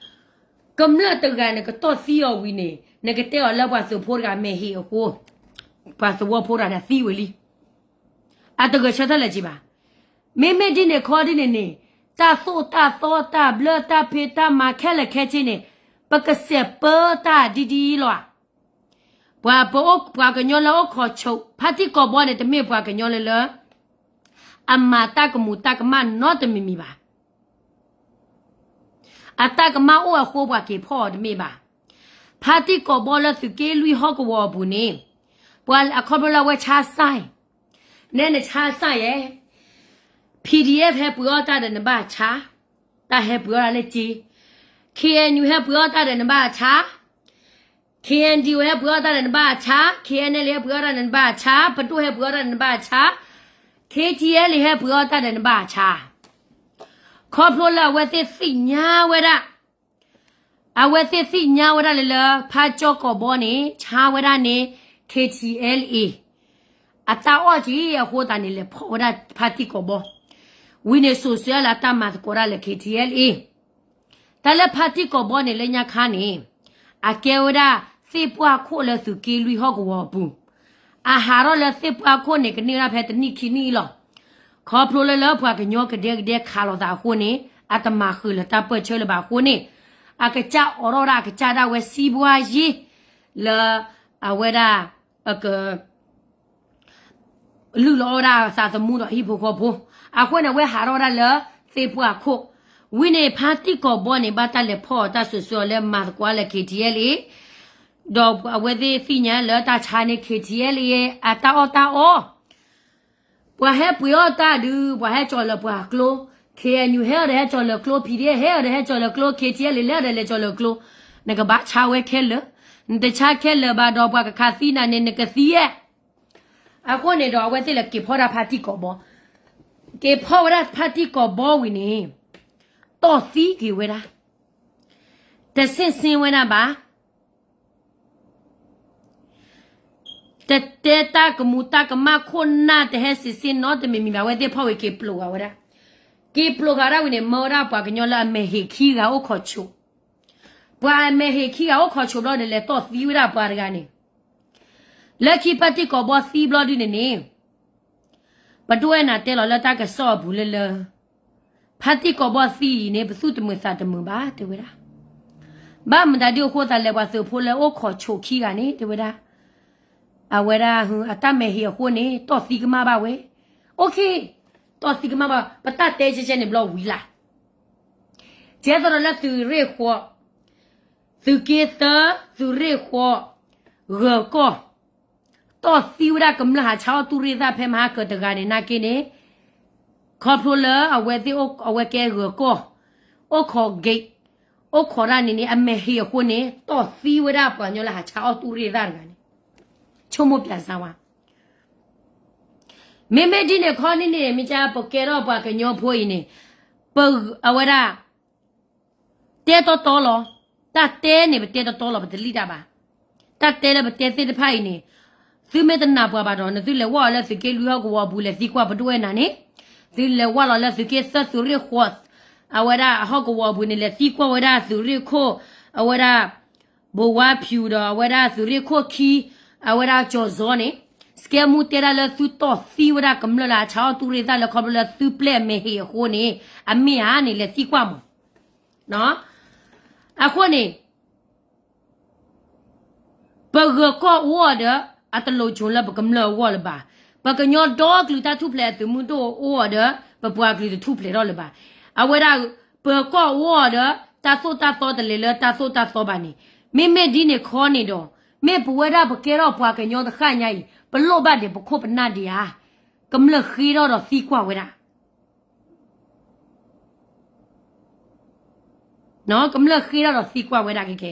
ကမျၢၢ်တဂၤနကတီၢ်သံအီၤဝံၤန့ၣ် နကတဲအီၤလၢပှၤသုးဖိတဂၤမဲာ်ဟ့ၣ်အဃိ ပှၤသဝီဖိတဂၤန့ၣ်သံဝံၤလံ, အတဂဲၤဆၢထၢၣ်လၢၤက့ၤဘၣ်. မ့မ့ၢ်ဒ်န့ၣ်ခီဒ်န့ၣ်န့ၣ် တၢ်သိၣ်တၢ်သီတၢ်ဘျၢတၢ်ဖံးတၢ်မၤခဲလၢာ်ခဲဆ့န့ၣ် ပကစဲးပၢတၢ်ဒ်ဒ်အံၤလီၤဧါ. ပှၤပအိၣ် ပှၤကညီလၢအိၣ်ခိးဆိး ဖါတံၢ်ကိာ်ဘီန့ၣ် တမ့ၢ်ပှၤကညီလၢလၢ အမၤတၢ်ကမူးတၢ်ကမၣ်နီတမံၤမံၤဘၣ်. အတၢ်ကမၣ်အိၣ်အဃိပှၤက့ၤဖီၣ်အီၤတမ့ၢ်ဘၣ်. ဖါတံၢ်ကိာ်ဘီလၢသုးက့လွံၢ်ဟီၣ်ကဝီၤအပူၤန့ၣ် ပှၤအခီဖျိလၢအဝဲဆါစၢ် နဲနဆါစၢ်ယဲ P D F ဟဲပှ့ၤအီၣ်တၢ်ဒီးနဘၣ်ဆါ, တၢ်ဟဲပှ့ၤအီၣ်တၢ်လၢက့, K N U ဟဲပှ့ၤအီၣ်တၢ်ဒီးနဘၣ်ဆါ, K N D O ဟဲပှ့ၤအီၣ်တၢ်ဒီးနဘၣ်ဆါ, K N L A ဟဲပှ့ၤအီၣ်တၢ်ဒီးနဘၣ်ဆါ, ပဒိၣ်ဟဲပှ့ၤအီၣ်တၢ်ဒီးနဘၣ်ဆါ, K T L A ဟဲပှ့ၤအီၣ်တၢ်ဒီးနဘၣ်ဆါ. ခီဖျိလၢအဝဲသ့ၣ်သ့ၣ်ညါဝဲဒၣ် အဝဲသ့ၣ်သ့ၣ်ညါဝဲဒၣ်လၢလၢ ဖါကၠီကိာ်ဘီန့ၣ် ဆါဝဲဒၣ်န့ၣ် K T L A အတၢ်အီၣ်က့အဃိသတးန့ၣ် လဲၤဖီၣ်ဝဲဒၣ်ဖါတံၢ်ကိာ်ဘီ, ဝံၤန့ၣ်စိၤဆှၢလၢအတၢ်မၤသကိးဒၣ်လၢ K T L A တၢ်လၢဖါတံၢ်ကိာ်ဘီန့ၣ်လၢညါခါန့ၣ် အကဲဝဲဒၣ်သ့ၣ်ပှၢ်ခိၣ်လၢသုးက့လွံၢ်ဟီၣ်ကဝီၤအပူၤ, အဟးထီၣ်လၢသ့ၣ်ပှၢ်ခိၣ်န့ၣ် ကန့ၢ်ဝဲဒၣ်ဖဲတနံၣ်ခံနံၣ်လီၤ. ခီဖျိလၢလၢပှၤကညီကဒဲကဒဲခးလိာ်သးအဃိန့ၣ် အတမၤဃုာ်လၢတၢ်ပၢၢ်ဆၢလၢၤဘၣ်အဃိန့ၣ် အကစၢ်အိးထီၣ်ဝဲဒၣ်အကစၢ်ဒၣ်ဝဲစံးဘှါယ့ လၢအဝဲဒၣ် အက လုၢ်လီၤအီၣ်ဝဲဒၣ်သးသမူဒီးဟံၣ်ဖိဃီဖိ, အဃိန့ၣ် အဝဲဟးထီၣ်ဝဲဒၣ်လၢသ့ၣ်ပှၢ်ခိၣ်, ဝံၤန့ၣ် ဖါတံၢ်ကိာ်ဘီန့ၣ် ဘၣ်တၢ်လဲၤဖီၣ်အီၤတၢ်စိၤဆှၢအီၤလၢမၤသကိးလၢ K T L A ဒီးအဝဲသ့ၣ်သ့ၣ်ညါလၢတၢ်ဆါန့ၣ် K T L A အတၢ်အီၣ်တၢ်အီ ပှၤဟဲပှ့ၤအီၣ်တၢ်ဒုး ပှၤဟဲကၠီၤလၢပှၤကျိ, K N U ဟဲအီၤဒီးဟဲကၠီၤလၢကျိ, P D F ဟဲအီၤဒီးဟဲကၠီၤလၢကျိ, K T L A လဲၤအီၤဒီးလဲၤကၠီၤလၢကျိ, နကဘၣ်ဆါဝဲခဲလၢာ်, နတဆါခဲလၢာ်ဘၣ်ဒီးပှၤကခးသံနၤန့ၣ် နကသံဧါ. အဃိန့ၣ်ဒီးအဝဲသ့ၣ်လဲၤက့ၤဖီၣ်ဒၣ်ဖါတံၢ်ကိာ်ဘီ, က့ၤဖီၣ်ဝဲဒၣ်ဖါတံၢ်ကိာ်ဘီဝံၤန့ၣ် တီၢ်သံက့ၤဝဲဒၣ်, တဆ့ၣ်ဆ့ဝဲဒၣ်ဘၣ် တတဲတၢ်ကမူးတၢ်ကမၣ်ခိၣ်နၢ်တဟဲစံးစ့ၢ်နီတမံၤမံၤဘၣ် အဝဲသ့ၣ်ဖီၣ်ဝံၤက့ၤပျိးဃာ်ဝဲဒၣ်, က့ၤပျိးဃာ်ဒၣ်ဝံၤန့ၣ် မၢဝဲဒၣ်ပှၤကညီလၢအမဲာ်ဟ့ၣ်ခံဂၤအိၣ်ခိးဆိး, ပှၤအမဲာ်ဟ့ၣ်ခံဂၤအိၣ်ခိးဆိးဘျီန့ၣ် လဲၤတီၢ်သံဝဲဒၣ်ပှၤတဂၤန့ၣ်, လၢခံဖါတံၢ်ကိာ်ဘီသံဘျီဒုန့ၣ်န့ၣ် ပဒိၣ်အဲၣ်နၤတဲလီၤလၢတၢ်ကစီၣ်အပူၤလၢလၢ ဖါတံၢ်ကိာ်ဘီသံအံၤန့ၣ် ပသူၣ်တမုာ်သးတမုာ်ဘၣ် တဲဝဲဒၣ်, ဘၣ်မတၤဒ်အဃိသးလဲၣ် ပှၤသုးဖိလၢအိၣ်ခိးဆိးခံဂၤန့ၣ် တဲဝဲဒၣ်, အဝဲဒၣ်အတၢ်မဲာ်ဟ့ၣ်အဃိန့ၣ် တီၢ်သံကမၣ်ဘၣ်ဝဲ, OK, တီၢ်သံကမၣ်ဘၣ် ပတၢ်တဲကဲကဲန့ၣ်ဘျီဝံၤလၢ် ကဲသိးဒီးလၢသုးရ့ၣ်ဃီး, သုးက့သၢ, သုးရ့ၣ်ဃီး, ဂၢၤကီၢ်, တီၢ်သံဝဲဒၣ်ကမျၢၢ်ဟးဆါအီၣ်တူၢ်ရ့ၣ်သၣ်ဖဲမဟါကၢၤတဂၤန့ၣ်နာ်က့န့ၣ်, ခီဖျိလၢအဝဲသ့ၣ်အိၣ် အဝဲကဲဂၢၤကီၢ်, အိၣ်ခိး gate, အိၣ်ခိးဒၣ်န့ၣ်န့ၣ် အမဲာ်ဟ့ၣ်အဃိန့ၣ် တီၢ်သံဝဲဒၣ်ပှၤကညီလၢဟးဆါအီၣ်တူၢ်ရ့ၣ်သၣ်တဂၤန့ၣ်, ဆိကမိၣ်ပျၢ်စၢ်ဝါ မ့မ့ၢ်ဒ်န့ၣ်ခီန့ၣ်န့ၣ် မ့ၢ်ကပကဲထီၣ်ပှၤကညီဖိအံၤန့ၣ်, ပအဝဲဒၣ် တဲတီတီလီၤ, တၢ်တဲန့ၣ် ပတဲတီတီလီၤ ပတလံၣ်တၢ်ဘၣ်, တၢ်တဲလၢပတဲသ့ၣ်တဖၣ်အံၤန့ၣ်, သုမ့ၢ်တနာ်ပှၤဘၣ်ဒီး နသုလဲၤဝဲလၢသုးက့လွံၢ်ဟီၣ်ကဝီၤအပူၤ လဲၤသံကွၢ်ပဒိၣ်ဝဲနၤန့ၣ်, သုလဲၤဝဲလီၤလၢသုးက့သၢသုးရ့ၣ်ဃီး, အဝဲဒၣ်အဟီၣ်ကဝီၤအပူၤန့ၣ် လဲၤသံကွၢ်ဝဲဒၣ်သုးရ့ၣ်ခိၣ်, အဝဲဒၣ် ဘိဝါဖၠူဒီးအဝဲဒၣ်သုးရ့ၣ်ခိၣ်ခံ, အဝဲဒၣ်ကၠီၤဇီန့ၣ်, စကဲမူတဲဒၣ်လၢသုတီၢ်သံဝဲဒၣ်ကမျၢၢ်လၢအဆါအီၣ်တူၢ်ရ့ၣ်သၣ်လၢခီဖျိလၢသုပျဲၢ်အမဲာ်ဟ့ၣ်အဃိန့ၣ်, အမ့ၢ်ဧါန့ၣ် လဲၤသံကွၢ်မး, အဃိန့ၣ် ပဂၢၤကီၢ်အိၣ်အီၤဒီး အတလိၣ်ဆိးလၢပကမျၢၢ်အဂီၢ်လၢၤဘၣ်. ပကညီဒီကလုာ်တၢ်ထူၣ်ဖျဲးအသုးမုၢ်ဒိၣ်အိၣ်အီၤဒီး ပပှၤကလုာ်တထူၣ်ဖျဲးထီၣ်လၢၤဘၣ်. အဝဲဒၣ် ပၢၤကီၢ်အိၣ်အီၤဒီး တၢ်သိၣ်တၢ်သီတလဲၤလၢတၢ်သိၣ်တၢ်သီဘၣ်န့ၣ်, မ့မ့ၢ်ဒ်န့ၣ်ခီန့ၣ်ဒီး မ့ၢ်ပဝဲဒၣ်ပကဲထီၣ်ပှၤကညီတဃၣ်ညါအံၤ ပလိၣ်ဘၣ်ဒံးပခိၣ်ပနၢ်ဒံးဧါ, ကမျၢၢ်ဃ့ထီၣ်ဒီးသံကွၢ်ဝဲဒၣ်, ကမျၢၢ်ဃ့ထီၣ်ဒီးသံကွၢ်ဝဲဒၣ်ကဲကဲ,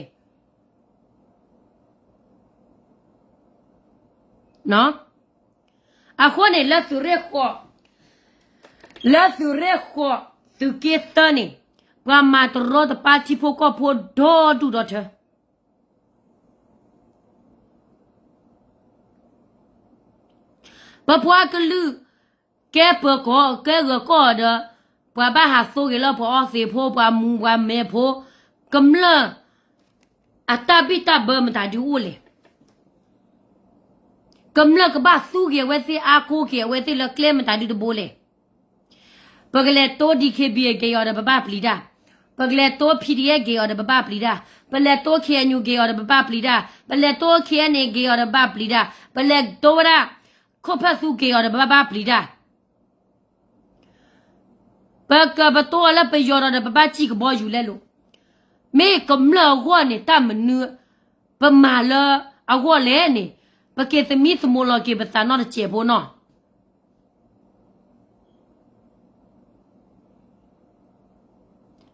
အဃိန့ၣ် လၢသုးရ့ၣ်ဃိး, လၢသုးရ့ၣ်ဃိး, သုးက့သၢန့ၣ်, ပှၤမၤတရီတပါထံဖိကီၢ်ဖိဒီဒူၣ်ဒီထၢ ပပှၤကလုာ် ကဲပၢၤကီၢ် ကဲဂၢၤကီၢ်ဒီး ပှၤဘၣ်ဟးသိဂ့ၤလၢပှၤအီသံးဖိ ပှၤမူပှၤမဲဖိ, ကမျၢၢ် အတၢ်ဘံၣ်တၢ်ဘၢမတၤဒုအိၣ်လဲၣ်. ကမျၢၢ်ကဘၣ်သူက့ၤအဝဲသ့ၣ် အါကိးက့ၤအဝဲသ့ၣ်လၢကျဲမတၤဒုတဘိလဲၣ်. ပကလဲၤတိ ဒီး ကဘီ ဂ့ၤအီၤဒီး ပဘၣ်ပျံၤတၢ်, ပကလဲၤတိ ပီၣ်ဒံၣ်အ့ၣ် ဂ့ၤအီၤဒီး ပဘၣ်ပျံၤတၢ်, ပလဲၤတိ ခ့ၣ်အဲၣ်ယူၣ် ဂ့ၤအီၤဒီး ပဘၣ်ပျံၤတၢ်, ပလဲၤတိ ခ့ၣ်အဲၣ်အ့ၣ် ဂ့ၤအီၤဒီး ပဘၣ်ပျံၤတၢ်, ပလဲၤတိဝဲဒၣ် ခိၣ်ဖၢၣ်သူ ဂ့ၤအီၤဒီး ပဘၣ်ပျံၤတၢ် ပကပတိအီၤလၢပယီၤဒီး ပဘၣ်စံၣ်ကဘီယူၤလဲလိာ်. မ့ၢ်ကမျၢၢ်အဂီၢ်န့ၣ် တၢ်မနုၤပမၤလၢအဂီၢ်လဲၣ်န့ၣ်, ပက့ၤသမံသမိးလီၤက့ၤပသးနီတစဲးဖိနီၤ.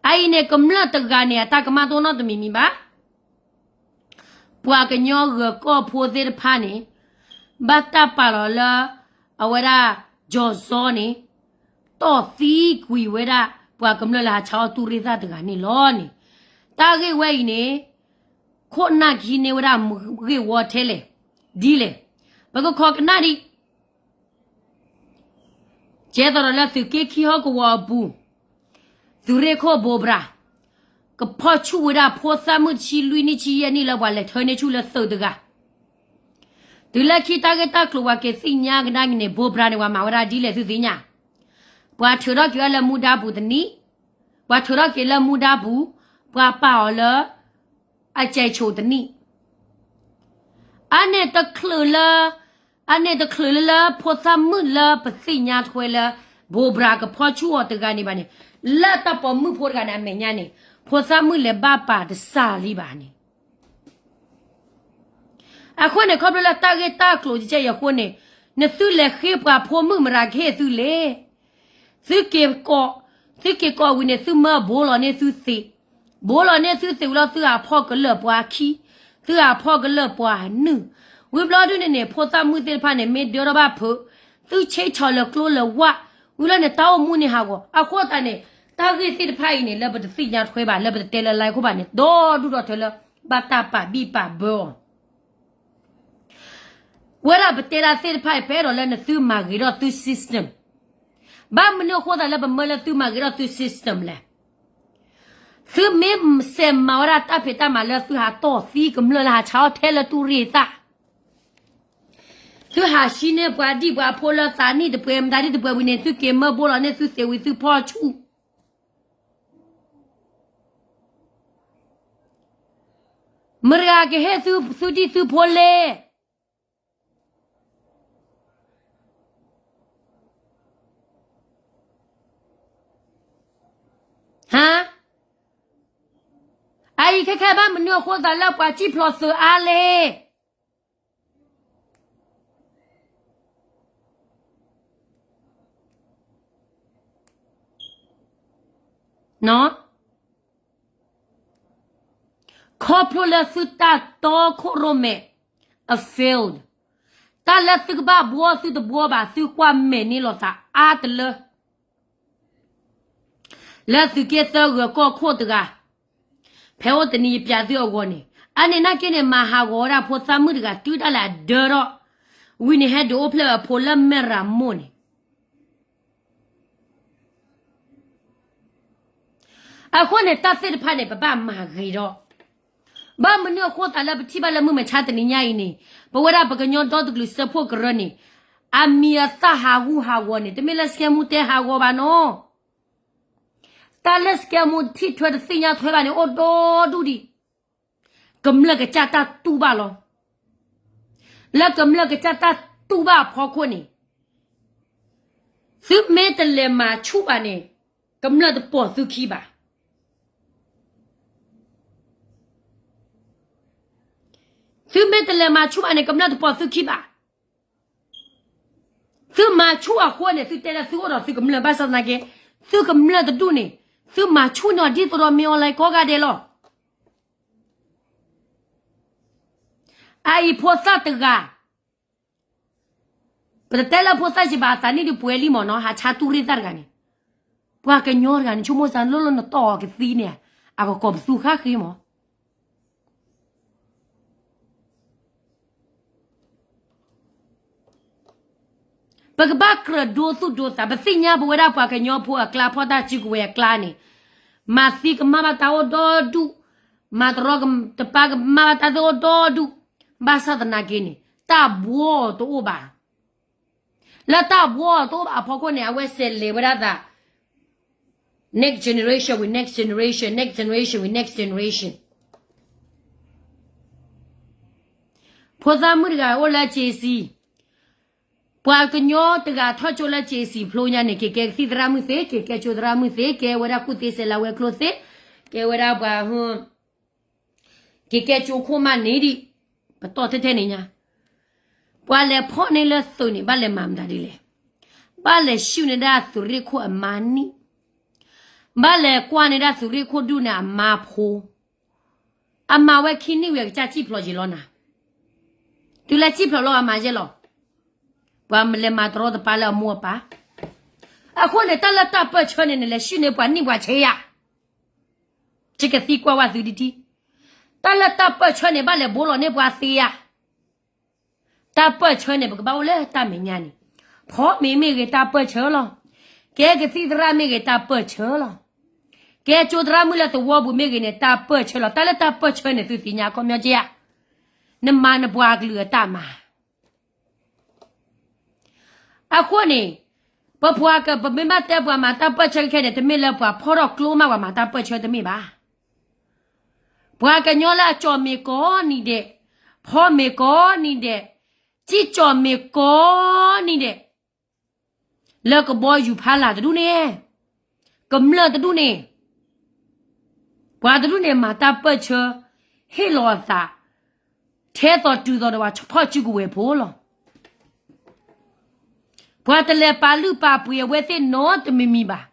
အအံၤန့ၣ် ကမျၢၢ်တဂၤန့ၣ် အတၢ်ကမၣ်တအိၣ်နီတမံၤမံၤဘၣ်. ပှၤကညီဂၢၤကီၢ်ဖိသ့ၣ်တဖၣ်န့ၣ် ဘၣ်တၢ်ပာ်လီၤလၢ အဝဲဒၣ် ကၠီၤစီန့ၣ် တီၢ်သံကွံာ်ဝဲဒၣ် ပှၤကမျၢၢ်လၢဟးဆါအီၣ်တူၢ်ရ့ၣ်သၣ်တဂၤန့ၣ်လီၤန့ၣ်, တၢ်ဂ့ၢ်ဝဲအံၤန့ၣ် ခိၣ်နၢ်ကဟံးန့ၢ်ဝဲဒၣ်မူဂ့ၢ်ဝီထဲလဲၣ်, ဒ်လဲၣ်. ပကခိးကနၣ်ဒံး ကဲသိးဒီးလၢသုးက့ခံဟီၣ်ကဝီၤအပူၤ, သုးရ့ၣ်ခိၣ်ဘိးဘြၤ ကဖီၣ်ဆူၣ်ဝဲဒၣ်ဖိသၣ်မုၣ်တဆံလွံၢ်နံၣ်ဆံယဲၢ်နံၣ်လၢပှၤလဲၤထၢန့ၢ်ဆူၣ်လၢသုးတဂၤ, တုၤလၢခံတၢ်ဂ့ၢ်တၢ်ကျိၤပှၤက့ၤသ့ၣ်ညါကဒါက့ၤန့ၣ် ဘိးဘြၤန့ၣ် ပှၤမၤဝဲဒၣ်ဒ်လဲၣ်သုသ့ၣ်ညါ, ပှၤထုးထီၣ်က့ၤဝဲလၢမူဒါပူၤတနံၣ်, ပှၤထုးထီၣ်က့ၤလၢမူဒါပူၤ, ပှၤပာ်အီၤလၢ အကဲဆိးတနံၣ် အန့ၣ်တချုးလၢ, အန့ၣ်တချုးလၢလၢဖိသၣ်မုၣ်လၢပသ့ၣ်ညါထွဲလၢ ဘိးဘြၤကဖီၣ်ဆူၣ်အီၤတဂၤန့ၣ်ဘၣ်န့ၣ်, လၢတၢ်ပိာ်မုၣ်ဖိတဂၤန့ၣ်အမဲာ်ညါန့ၣ်, ဖိသၣ်မုၣ်လဲၤဘၣ်ပာ်တစၢ်လံဘၣ်န့ၣ်. အဃိန့ၣ် ခီဖျိလၢတၢ်ဂ့ၢ်တၢ်ကျိၤကဲအံၤအဃိန့ၣ်, နသုလဲၤဃ့ပှၤဖိမုၣ်မတၤကဟ့ၣ်သုလဲၣ်. သုက့ၤကိး, သုက့ၤကိးဝံၤန့ၣ် သုမၢဘိလီၤန့ၢ်သုသ့း, ဘိလီၤန့ၢ်သုသ့းဝံၤလီၤ သုဟးဖီၣ်ကလၢာ်ပှၤခံ, သုဟးဖီၣ်ကလၢာ်ပှၤနုာ်, ဝံၤဘျီဒုန့ၣ်န့ၣ် ဖိသၣ်မုၣ်သ့ၣ်တဖၣ်န့ၣ် မ့ၢ်ဒၢထီၣ်ဘၣ်ဖုး, သုဆ့ဆီၣ်လၢကျိလၢဝၣ်, ဝံၤလီၤန့ၣ် တၢ်အိၣ်မူန့ၣ်ဟးဂီၤ. အဃိသတးန့ၣ်, တၢ်ဂ့ၢ်သ့ၣ်တဖၣ်အံၤန့ၣ် လၢပတသ့ၣ်ညါထွဲဘၣ်, လၢပတတဲလၢ live ခိၣ်ဘၣ်န့ၣ်, ဒီဒူၣ်ဒီထၢလၢ ဘၣ်တၢ်ပာ်ဘံၣ်ပာ်ဘၢအီၤ ဝဲဒၣ်ပတဲဒၣ်သ့ၣ်တဖၣ်အံၤ ပအဲၣ်ဒိးလၢနသုမၤဂ့ၤထီၣ်သု system. ဘၣ်မနုၤအဃိသတးလၢပမၢလၢသုမၤဂ့ၤထီၣ်သု system လဲၣ်. သုမ့ၢ်စဲးမၤဝဲဒၣ်တၢ်ဖံးတၢ်မၤလၢသုဟးတီၢ်သံကမျၢၢ်လၢဟးဆါအီၣ်ထဲလၢတူၢ်ရ့ၣ်သၣ်, သုဟးဟံးန့ၢ်ပှၤဒံၣ်ပှၤဖိလၢသးနံၣ်တပှဲၤမတၤဒ်တပှဲၤဝံၤန့ၣ် သုက့ၤမၢဘိလီၤန့ၢ်သုသ့းဝံၤသုဖီၣ်ဆူၣ် မတၤကဟ့ၣ်သု သုဒံၣ်သုဖိလဲၣ်. ဟါ, အအံၤခဲခဲဘၣ်မနုၤအဃိသတးလၢပှၤစံၣ်ဖျိးသုးအါလဲၣ်. ခီဖျိလၢသုတၢ်တီခိၣ်ရိၣ်မဲာ်အ failed, တၢ်လၢသုကဘၣ်ဘှီသုတဘှီဘၣ် သုကွၢ်မဲာ်န့ၢ်လိာ်သးအါတလၢ လၢသုးက့သၢဂၢၤကီၢ်ခိၣ်တဂၤ, ဖဲအိၣ်တနံၤယပျးသုအဂီၢ်န့ၣ်, အန့ၣ်နာ်က့န့ၣ် မၤဟးဂီၤဝဲဒၣ်ဖိသၣ်မုၣ်တဂၤ တုၤဒၣ်လဲာ်အဒၢထီၣ်, ဝံၤန့ၣ်ဟဲဒုးအိၣ်ဖျဲၣ်အဖိလၢမဲၢ်ရမိၢ်န့ၣ် အဃိန့ၣ် တၢ်သ့ၣ်တဖၣ်န့ၣ် ပဘၣ်မၤဂ့ၤဒီး, ဘၣ်မနုၤအဃိသတးလၢပထံၣ်ဘၣ်လၢမုၢ်မဆါတနံၤညါအံၤန့ၣ်, ပဝဲဒၣ်ပကညီဒီတကလုာ်စၢဖှိၣ်ကရၢန့ၣ်, အမံၤအသၣ်ဟးဂူာ်ဟးဂီၤန့ၣ် တမ့ၢ်လၢစကဲမူတဲဟးဂီၤဘၣ်နီၤ. တၢ်လၢစကဲမူထံၣ်ထွဲတသ့ၣ်ညါထွဲဘၣ်န့ၣ် အိၣ်ဒီဒူၣ်ဒံး, ကမျၢၢ်ကစၢ်တၢ်တူၢ်ဘၣ်လီၤ. လၢကမျၢၢ်ကစၢ်တၢ်တူၢ်ဘၣ်အဖီခိၣ်န့ၣ်, သုမ့ၢ်တလဲၤမၤဆူၣ်ဘၣ်န့ၣ်, ကမျၢၢ်တပိာ်သုခံဘၣ်. သုမ့ၢ်တလဲၤမၤဆူၣ်ဘၣ်န့ၣ် ကမျၢၢ်တပိာ်သုခံဘၣ်. သုမၤဆူၣ်အဃိန့ၣ် သုတဲလၢသုအိၣ်ဒီးသုကမျၢၢ်ဘၣ်ဆၣ်သနာ်က့, သုကမျၢၢ်တဒူၣ်န့ၣ်, သုမၤဆူၣ်န့ၢ်အီၤဒ်သိးဒီးမ့ၢ်အီၤလၢကိးဂၤဒဲးလီၤ. အအံၤဖိသၣ်တဂၤ, ပတတဲလၢဖိသၣ်ယံၤဘၣ် အသးနံၣ်ဒုးပှဲၤလံမ့ၢ်နီၤ, ဟးဆါတူၢ်ရ့ၣ်သၣ်တဂၤန့ၣ်, ပှၤကညီတဂၤန့ၣ် ဆိကမိၣ်စၢ်လၢလၢနတီၢ်အီၤကသံန့ၣ်, အကကိးပသူဃၣ်ဃ့မး. ပကဘၣ်ကြၢးဒိသူၣ်ဒိသး, ပသ့ၣ်ညါပဝဲဒၣ်ပှၤကညီဖိအကျါ ဖီၣ်တၢ်စုကဝဲၤအကျါန့ၣ်, မၤသံကမၣ်ဘၣ်တၢ်အိၣ်ဒီဒူၣ်, မၤတရီကမၣ်ဘၣ်တၢ်သ့ၣ်အိၣ်ဒီဒူၣ်, ဘၣ်ဆၣ်သနာ်က့န့ၣ် တၢ်ဘှီတအိၣ်ဘၣ်. လၢတၢ်ဘှီတအိၣ်ဘၣ်အဖီခိၣ်န့ၣ် အဝဲစဲးလဲၤဝဲဒၣ်သး next generation with next generation, next generation with next generation. ဖိသၣ်မုၣ်တဂၤအိၣ်လၢ က့စံ, ပှၤကညီတဂၤထီၣ်ကၠိလၢ က့စံ ဖျိညါန့ၣ် က့ၤကဲကသံၣ်သရၣ်မုၣ်သ့, က့ၤကဲကၠိသရၣ်မုၣ်သ့, ကဲဝဲဒၣ်ကူၣ်သ့စဲးလၤဝဲၤကျိၤသ့, ကဲဝဲဒၣ်ပှၤ က့ၤကဲကၠိခိၣ်မးန့ၣ်ဒံး, ပတီၢ်ထဲထဲန့ၣ်ညါ, ပှၤလဲၤဖီၣ်န့ၢ်လၢသုးန့ၣ် ဘၣ်လဲၤမၤမတၤဒ်လဲၣ်. ဘၣ်လဲၤဆူၣ်န့ၢ်ဒၣ်သုးရ့ၣ်ခိၣ်အမါနံၣ်, ဘၣ်လဲၤကွၢ်န့ၢ်ဒၣ်သုးရ့ၣ်ခိၣ်ဒူၣ်န့ၣ်အမါဖိ, အမၤဝဲခံနံၣ်ဝံၤ အကစၢ်စံၣ်ဖျိးယံာ်လီၤနၤ, တုၤလၢစံၣ်ဖျိးလီၤအမၤယဲလီၤ. ပှၤလဲၤမၤတရီတပါလၢအမိၢ်အပၢ်, အဃိန့ၣ် တၢ်လၢတၢ်ပၢၢ်ဆၢန့ၣ် နလဲၤဆူၣ်န့ၢ်ပှၤနံၣ်ပှၤဆဲးယၤ ယကသံကွၢ်ဝဲသုဒ်တံၢ်, တၢ်လၢတၢ်ပၢၢ်ဆၢန့ၣ် ဘၣ်လဲၤဘိလီၤန့ၢ်ပှၤသ့ဧါ. တၢ်ပၢၢ်ဆၢန့ၣ် ပကဘၣ်အိၣ်လၢတၢ်မဲာ်ညါန့ၣ်, ဖီမ့ၤမ့ၢ်ဂ့ၤတၢ်ပၢၢ်ဆၢလီၤ, ကဲကသံၣ်သရၣ်မ့ၢ်ဂ့ၤတၢ်ပၢၢ်ဆၢလီၤ, ကဲကၠိသရၣ်မုၣ်လၢသဝီပူၤမ့ၢ်ဂ့ၤန့ၣ် တၢ်ပၢၢ်ဆၢလီၤ. တၢ်လၢတၢ်ပၢၢ်ဆၢန့ၣ် သုသ့ၣ်ညါခီပညီက့ဧါ, နမၤနပှၤကလုာ်အတၢ်မၤ အဃိန့ၣ်, ပပှၤက ပမ့ၢ်ဘၣ်တဲပှၤမၤတၢ်ပၢၢ်ဆၢခဲခဲန့ၣ် တမ့ၢ်လၢပှၤဖီၣ်ထီၣ်ကျိမးပှၤမၤတၢ်ပၢၢ်ဆၢတမ့ၢ်ဘၣ်. ပှၤကညီလၢအကၠီၣ်မ့ၤကိးနံၤဒဲး, ဖီမ့ၤကိးနံၤဒဲး, စံၣ်ကၠီၣ်မ့ၤကိးနံၤဒဲး, လၢကဘီယူၤဖးလၢ်တဒူၣ်န့ၣ်, ကမျၢၢ်တဒူၣ်န့ၣ်, ပှၤတဒူၣ်န့ၣ် မၤတၢ်ပၢၢ်ဆၢ, ဟ့ၣ်လီၤအသး, ထဲသိးတုၤသိးဒီးပှၤဖီၣ်စုကဝဲၤဖိလီၤ. ပှၤတလဲၤပာ်လုၢ်ပာ်ပှ့ၤအဝဲသ့ၣ်နီတမံၤမံၤဘၣ်.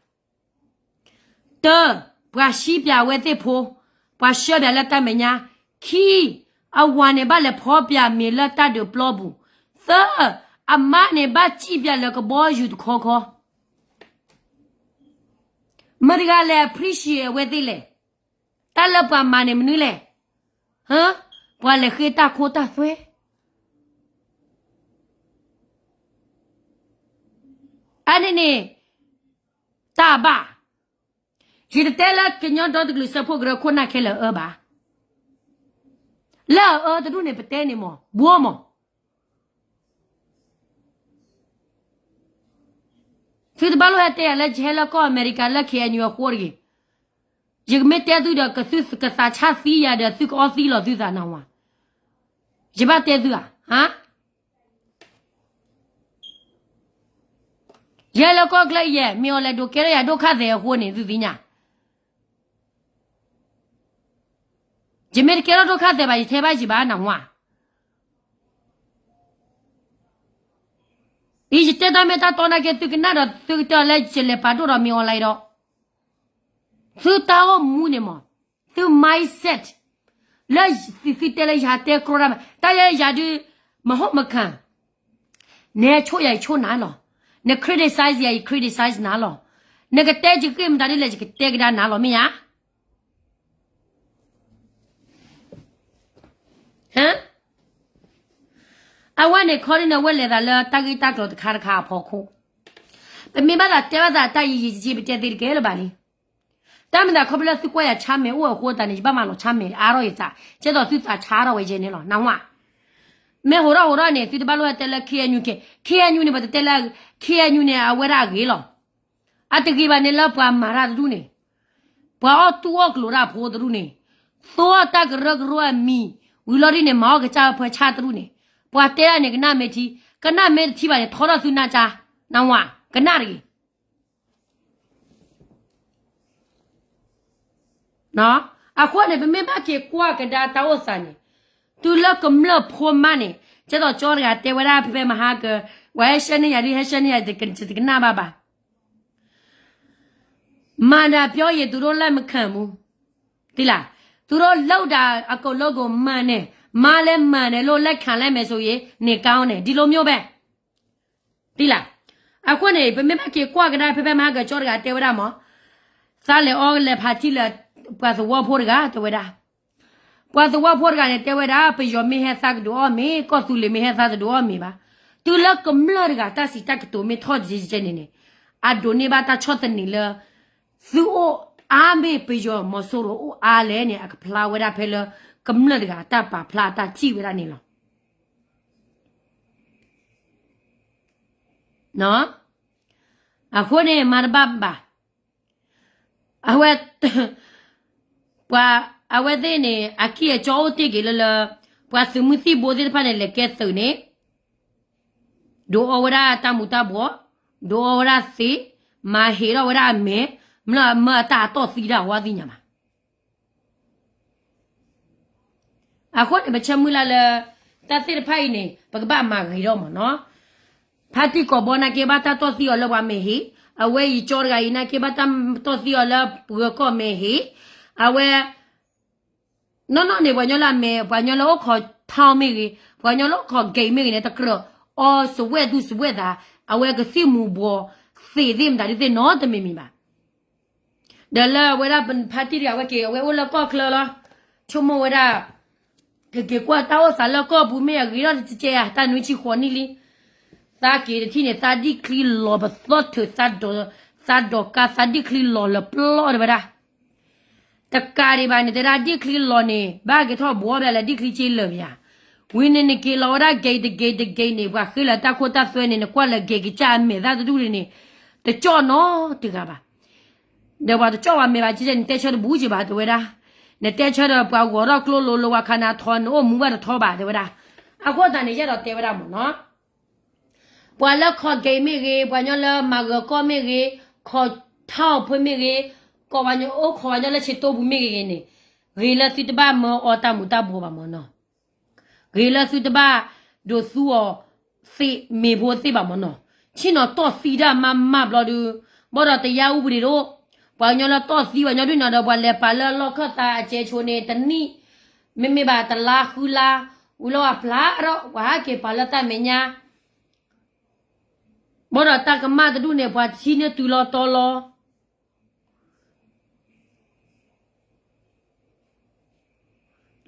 တၢ, ပှၤစံးပၠးအဝဲသ့ၣ်ဖိ, ပှၤဆှၢပၠးလၢတၢ်မဲာ်ညါ, ခံ, အဝၤန့ၣ်ဘၣ်လဲၤဖီပၠးမ့ၤလၢတၢ်ဒုးပျီပူၤ, သၢ, အမါန့ၣ်ဘၣ်စံးပၠးလၢကဘီယူၤတခီခီ မတၤတဂၤလဲၤ appreciate အဝဲသ့ၣ်လဲၣ်. တၢ်လၢပှၤမၤန့ၣ်မနုၤလဲၣ်. ဟ, ပှၤလဲၤဃ့တၢ်ခိတၢ်သွဲ အန့ၣ်န့ၣ်, တၢ်ဘၣ်, ယတတဲလၢကညီဒီတကလုာ်စၢဖှိၣ်ကရၢခိၣ်နၢ်ခဲလၢာ်အအၢဘၣ်. လၢအအၢတဒူၣ်န့ၣ် ပတဲန့ၣ်မး ဘှီမး သုတဘၣ်လိၣ်ဟဲတဲယၤလၢယဟဲလၢကီၢ်အမဲရကၤလၢ ခ့ၣ်အဲၣ်ယူၣ် အဃိတဂ့ၤ. ယကမ့ၢ်တဲသုဒီး ကသုကသးဆါသံယၤဒီး သုကအီသံလီၤသုသးနၢ်ဟူဧါ. ယဘၣ်တဲသုဧါ. ဟါ, ယဟဲလၢကီၢ်ချၢယဲၢ် မ့ၢ်အီၤလဲၤဒိးကဲထီၣ်ယၤဒိၣ်ခၣ်သဲးအဃိန့ၣ် သုသ့ၣ်ညါ ယမ့ၢ်တကဲထီၣ်ဒိၣ်ခၣ်သဲးဘၣ် ယထဲဘၣ်ယံၤဘၣ်နၢ်ဟူဧါ. အံၤ ယတဲတၢ်မ့ၢ်တၢ်တီနာ်က့ သုကနၣ်ဒီး သုကတဲအီၤလၢယလဲၤပာ်ဒိၣ်ဒီးမ့ၢ်အီၤလဲဒီး သုတၢ်အိၣ်မူန့ၣ်မး, သု mindset လၢသုတဲလၢယဟးတဲကြီတၢ်မး တၢ်ယဲယၤဒုး မဟုတ်မခံ နဟဲဆိၣ်ယၤ ယဆိၣ်နၤလီၤ. န criticize ယၤ ယ criticize နၤလီၤ. နကတဲယဂ့ၢ်မတၤဒ်လဲၣ် ယကတဲကဒါနၤလီၤ မ့ၢ်ဧါ. အဝဲန့ၣ်ခီဒ်န့ၣ် အဝဲလဲၤသးလၢတၢ်ဂ့ၢ်တၢ်ကျိၤတခါတခါအဖီခိၣ်, ပမ့ၢ်ဘၣ်သးတဲဘၣ်သးတၢ်ယံာ်ယံာ်ကက့ ပတဲသ့တကဲလၢၤဘၣ်လံ. တၢ်မ့ၢ်သးခီဖျိလၢသုကွၢ်ယၤဆါမဲာ်အိၣ်အဃိသတးန့ၣ် ယဘၣ်မၤလီၤဆါမဲာ်အါထီၣ်ယသး, ကဲသိးသုသးဆါထီၣ်ဝဲယဲန့ၣ်လီၤ နၢ်ဟူဧါ. မ့ၢ်ဟိးထီၣ်ဟိးထီၣ်န့ၣ် သုတဘၣ်လိၣ်ဟဲတဲလၢ ခ့ၣ်အဲၣ်ယူၣ် ခ့ၣ်အဲၣ်ယူၣ်န့ၣ် ပတတဲလၢ ခ့ၣ်အဲၣ်ယူၣ်န့ၣ် အဝဲဒၣ်အဂ့ၤလီၤ. အတဂ့ၤဘၣ်န့ၣ်လၢပှၤမၤတၢ်တဒူၣ်န့ၣ်, ပှၤအီၣ်တူၢ်အီၣ်ကျိၤတၢ်ဖိတဒူၣ်န့ၣ်, သိအီၣ်တၢ်ကရၢကရိအမံၤ, ဝံၤလီၤဒ်န့ၣ် မၤအီၣ်ကစၢ်အဖၢဆၣ်တဒူၣ်န့ၣ်, ပှၤတဲဒၣ်န့ၣ် ကနၣ်မ့ၢ်ထံ, ကနၣ်မ့ၢ်တထံဘၣ်န့ၣ် ထီထီၣ်သုနၢ်ကၠါ, နၢ်ဟူဧါ, ကနၣ်တဂ့ၤ. အဃိန့ၣ် ပမ့ၢ်ဘၣ်က့ၤကွၢ်ကဒါတၢ်အိၣ်သးန့ၣ်, တုၤလၢကမျၢၢ်ဖိမးန့ၣ်, ကဲသိးကၠီတဂၤတဲဝဲဒၣ် ဖဲဖဲမဟါက ပှၤဟဲဆှၢန့ၢ်ယၤဒ်ဟဲဆှၢန့ၢ်ယၤ တကနၣ်ဘၣ်ဘၣ်. မၤနၤပျီယံၤ သူတို့လက်မခံဘူး, သိလား. သူတို့လုပ်တာအကုန်လုံးကို မှန်တယ်, မှန်လဲမှန်တယ်လို့ လက်ခံလိုက်မယ်ဆိုရင် နေကောင်းတယ်, ဒီလိုမျိုးပဲ, သိလား. အဃိန့ၣ် ပမ့ၢ်ဘၣ်က့ၤကွၢ်ကဒါ ဖဲဖဲမဟါကၠီတဂၤတဲဝဲဒၣ်မး, သးလဲၤအီလဲၤဖးထံလၢ ပှၤသဝီဖိတဂၤ တဲဝဲဒၣ် ပှၤသဝီဖိတဂၤန့ၣ် တဲဝဲဒၣ် ပယီၤမ့ၢ်ဟဲသးကဒုးအီၣ်မ့ၤ, ကီၢ်သူလ့ၤမ့ၢ်ဟဲသးတဒုးအီၣ်မ့ၤဘၣ်. တုၤလၢကမျၢၢ်တဂၤ တၢ်စံးတၢ်ကတိၤမ့ၢ်ထီၣ်တကဲကဲန့ၣ်န့ၣ်, အဒိးန့ၢ်ဘၣ်တၢ်ဆီၣ်သနံးလၢ သုအိၣ်အါမ့ၢ်ပယီၤမီၤစိရိၤအိၣ်အါလဲၣ်န့ၣ် အကဖျါဝဲဒၣ်ဖဲလၢကမျၢၢ်တဂၤ တၢ်ပာ်ဖျါတၢ်ထံၣ်ဝဲဒၣ်န့ၣ်လီၤ. အဃိန့ၣ် မၤတဘၣ်ဘၣ်. အဝဲ ပှၤ အဝဲသ့ၣ်န့ၣ် အကံၢ်အကီအိၣ်တ့ၢ်က့ၤလၢလၢ ပှၤသုးမုၢ်သံၣ်ဘိသ့ၣ်တဖၣ်န့ၣ် လဲၤကဲသုးန့ၣ် ဒုးအီဝဲဒၣ်တၢ်မူၤတၢ်ဘှီး, ဒုးအီဝဲဒၣ်သ့, မၤဟ့ၣ်ထီၣ်ဝဲဒၣ်အမဲာ်, မ့ၢ်အတၢ်အတီၢ်သံတၢ်ဝဲသ့ၣ်ညါဘၣ်. အဃိန့ၣ် ပဆၢမုၢ်လၢ်လၢ တၢ်သ့ၣ်တဖၣ်အံၤန့ၣ် ပကဘၣ်မၤဂ့ၤထီၣ်မးနီၤ. ဖါတံၢ်ကိးဘီနာ်က့ ဘၣ်တၢ်တီၢ်သံအီၤလၢပှၤမဲာ်ဟ့ၣ်, အဝဲအံၤကၠီတဂၤအံၤနာ်က့ ဘၣ်တၢ်တီၢ်သံအီၤလၢပှၤကီၢ်မဲာ်ဟ့ၣ်, အဝဲ နီၢ်နီၢ်န့ၣ် ပှၤကညီလၢအမဲာ်, ပှၤကညီလၢအိၣ်ခိး town မ့ၢ်ဂ့ၤ, ပှၤကညီလၢအိၣ်ခိး gate မ့ၢ်ဂ့ၤန့ၣ် တကြၢးအီစဝဲၣ်သူစဝဲၣ်သး, အဝဲကသံၣ်မူၤဘှီးသ့ၣ်သ့ၣ်မတၤဒုသ့ၣ်နီတမံၤမံၤဘၣ်. ဒီးလၢအဝဲဒၣ်ဖါတံၢ်တဂၤဝဲက့ၤ အဝဲအိၣ်လၢကီၢ်ချၢလီၤ. ဆိကမိၣ်ဝဲဒၣ် ကက့ၤကွၢ်တၢ်အိၣ်သးလၢကီၢ်ပူၤမ့ၢ်အဂ့ၤထီၣ်တကဲဧါ, တၢ်နွံဆံဃိးနံၣ်လံ. သးက့ၤတထံၣ်န့ၣ် သးဒံၣ်ချံလီၤပသီၣ်ထုး, သးဒိးကါ သးဒံၣ်ချံလီၤလၢပျီၢ်တဲဝဲဒၣ်. တကးဒံးဘၣ်န့ၣ် တဲဒၣ်ဒံၣ်ချံလီၤန့ၣ် ဘၣ်က့ၤထီၣ်ဘှီဘျီလၢဒံၣ်ချံက့လၢာ်ဘၣ်ယၤ. ဝံၤန့ၣ်နက့ၤလီၤဝဲဒၣ် gate တ gate တ gate န့ၣ် ပှၤဃ့လၢတၢ်ခိတၢ်သွဲန့ၣ် နကွၢ်လၢ gate ကစၢ်အမဲာ်သၣ်တဒူၣ်န့ၣ် တကၠီၣ်နီတဂၤဘၣ်. ဒီးပှၤတကၠီၣ်ဝဲမဲာ်ဘၣ် ကဲကဲန့ၣ် နတဲဆၢတဘူးက့ဘၣ်တဲဝဲဒၣ်. နတဲဆၢဒီးပှၤဂီၤထီၣ်ကျိလိၤလိၤဝဲခါနၤထီ နအိၣ်မူဘၣ်တထီဘၣ်တဲဝဲဒၣ်. အဃိသတးန့ၣ် ယအဲၣ်ဒိးတဲဝဲဒၣ်မးနီၤ. ပှၤလၢခိး gate မ့ၢ်ဂ့ၤ, ပှၤညီလၢမၤဂၢၤကီၢ်မ့ၢ်ဂ့ၤ, ခိး town ဖိမ့ၢ်ဂ့ၤ, ကိးပှၤညီအိၣ်ခိးပှၤညီလၢဆံးတိပူၤမ့ၢ်ဂ့ၤဂ့ၤန့ၣ်, ဂ့ၤလၢသုတဘၣ်မၢအီတၢ်မူၤတၢ်ဘှီးဘၣ်မးနီၤ. ဂ့ၤလၢသုတဘၣ်ဒိးသူအီၤသ့မ့ၤဖိသ့ၣ်ဘၣ်မးနီၤ. ဆ့ၣ်နီၤတီၢ်သံတၢ်မးမးဘျီဒုး, ဘၣ်ဒီးတယါအူပူၤဒံးဒိၣ်, ပှၤကညီလၢတီၢ်သံပှၤညီဒုၣ်နီၤဒီး ပှၤလဲၤပာ်လၢလီၢ်ခၢၣ်သးအစဲးဆိန့ၣ် တနံၣ်, မ့မ့ၢ်ဘၣ်တလါဃုလါ, ဝံၤလီၤအပျၢ်ထီၣ် ပှၤဟဲက့ၤပာ်လၢတၢ်မဲာ်ညါ, ဘၣ်ဒီးတၢ်ကမၣ်တဒူၣ်န့ၣ် ပှၤထံၣ်န့ၢ်တုၤလီၤတီလီၤ.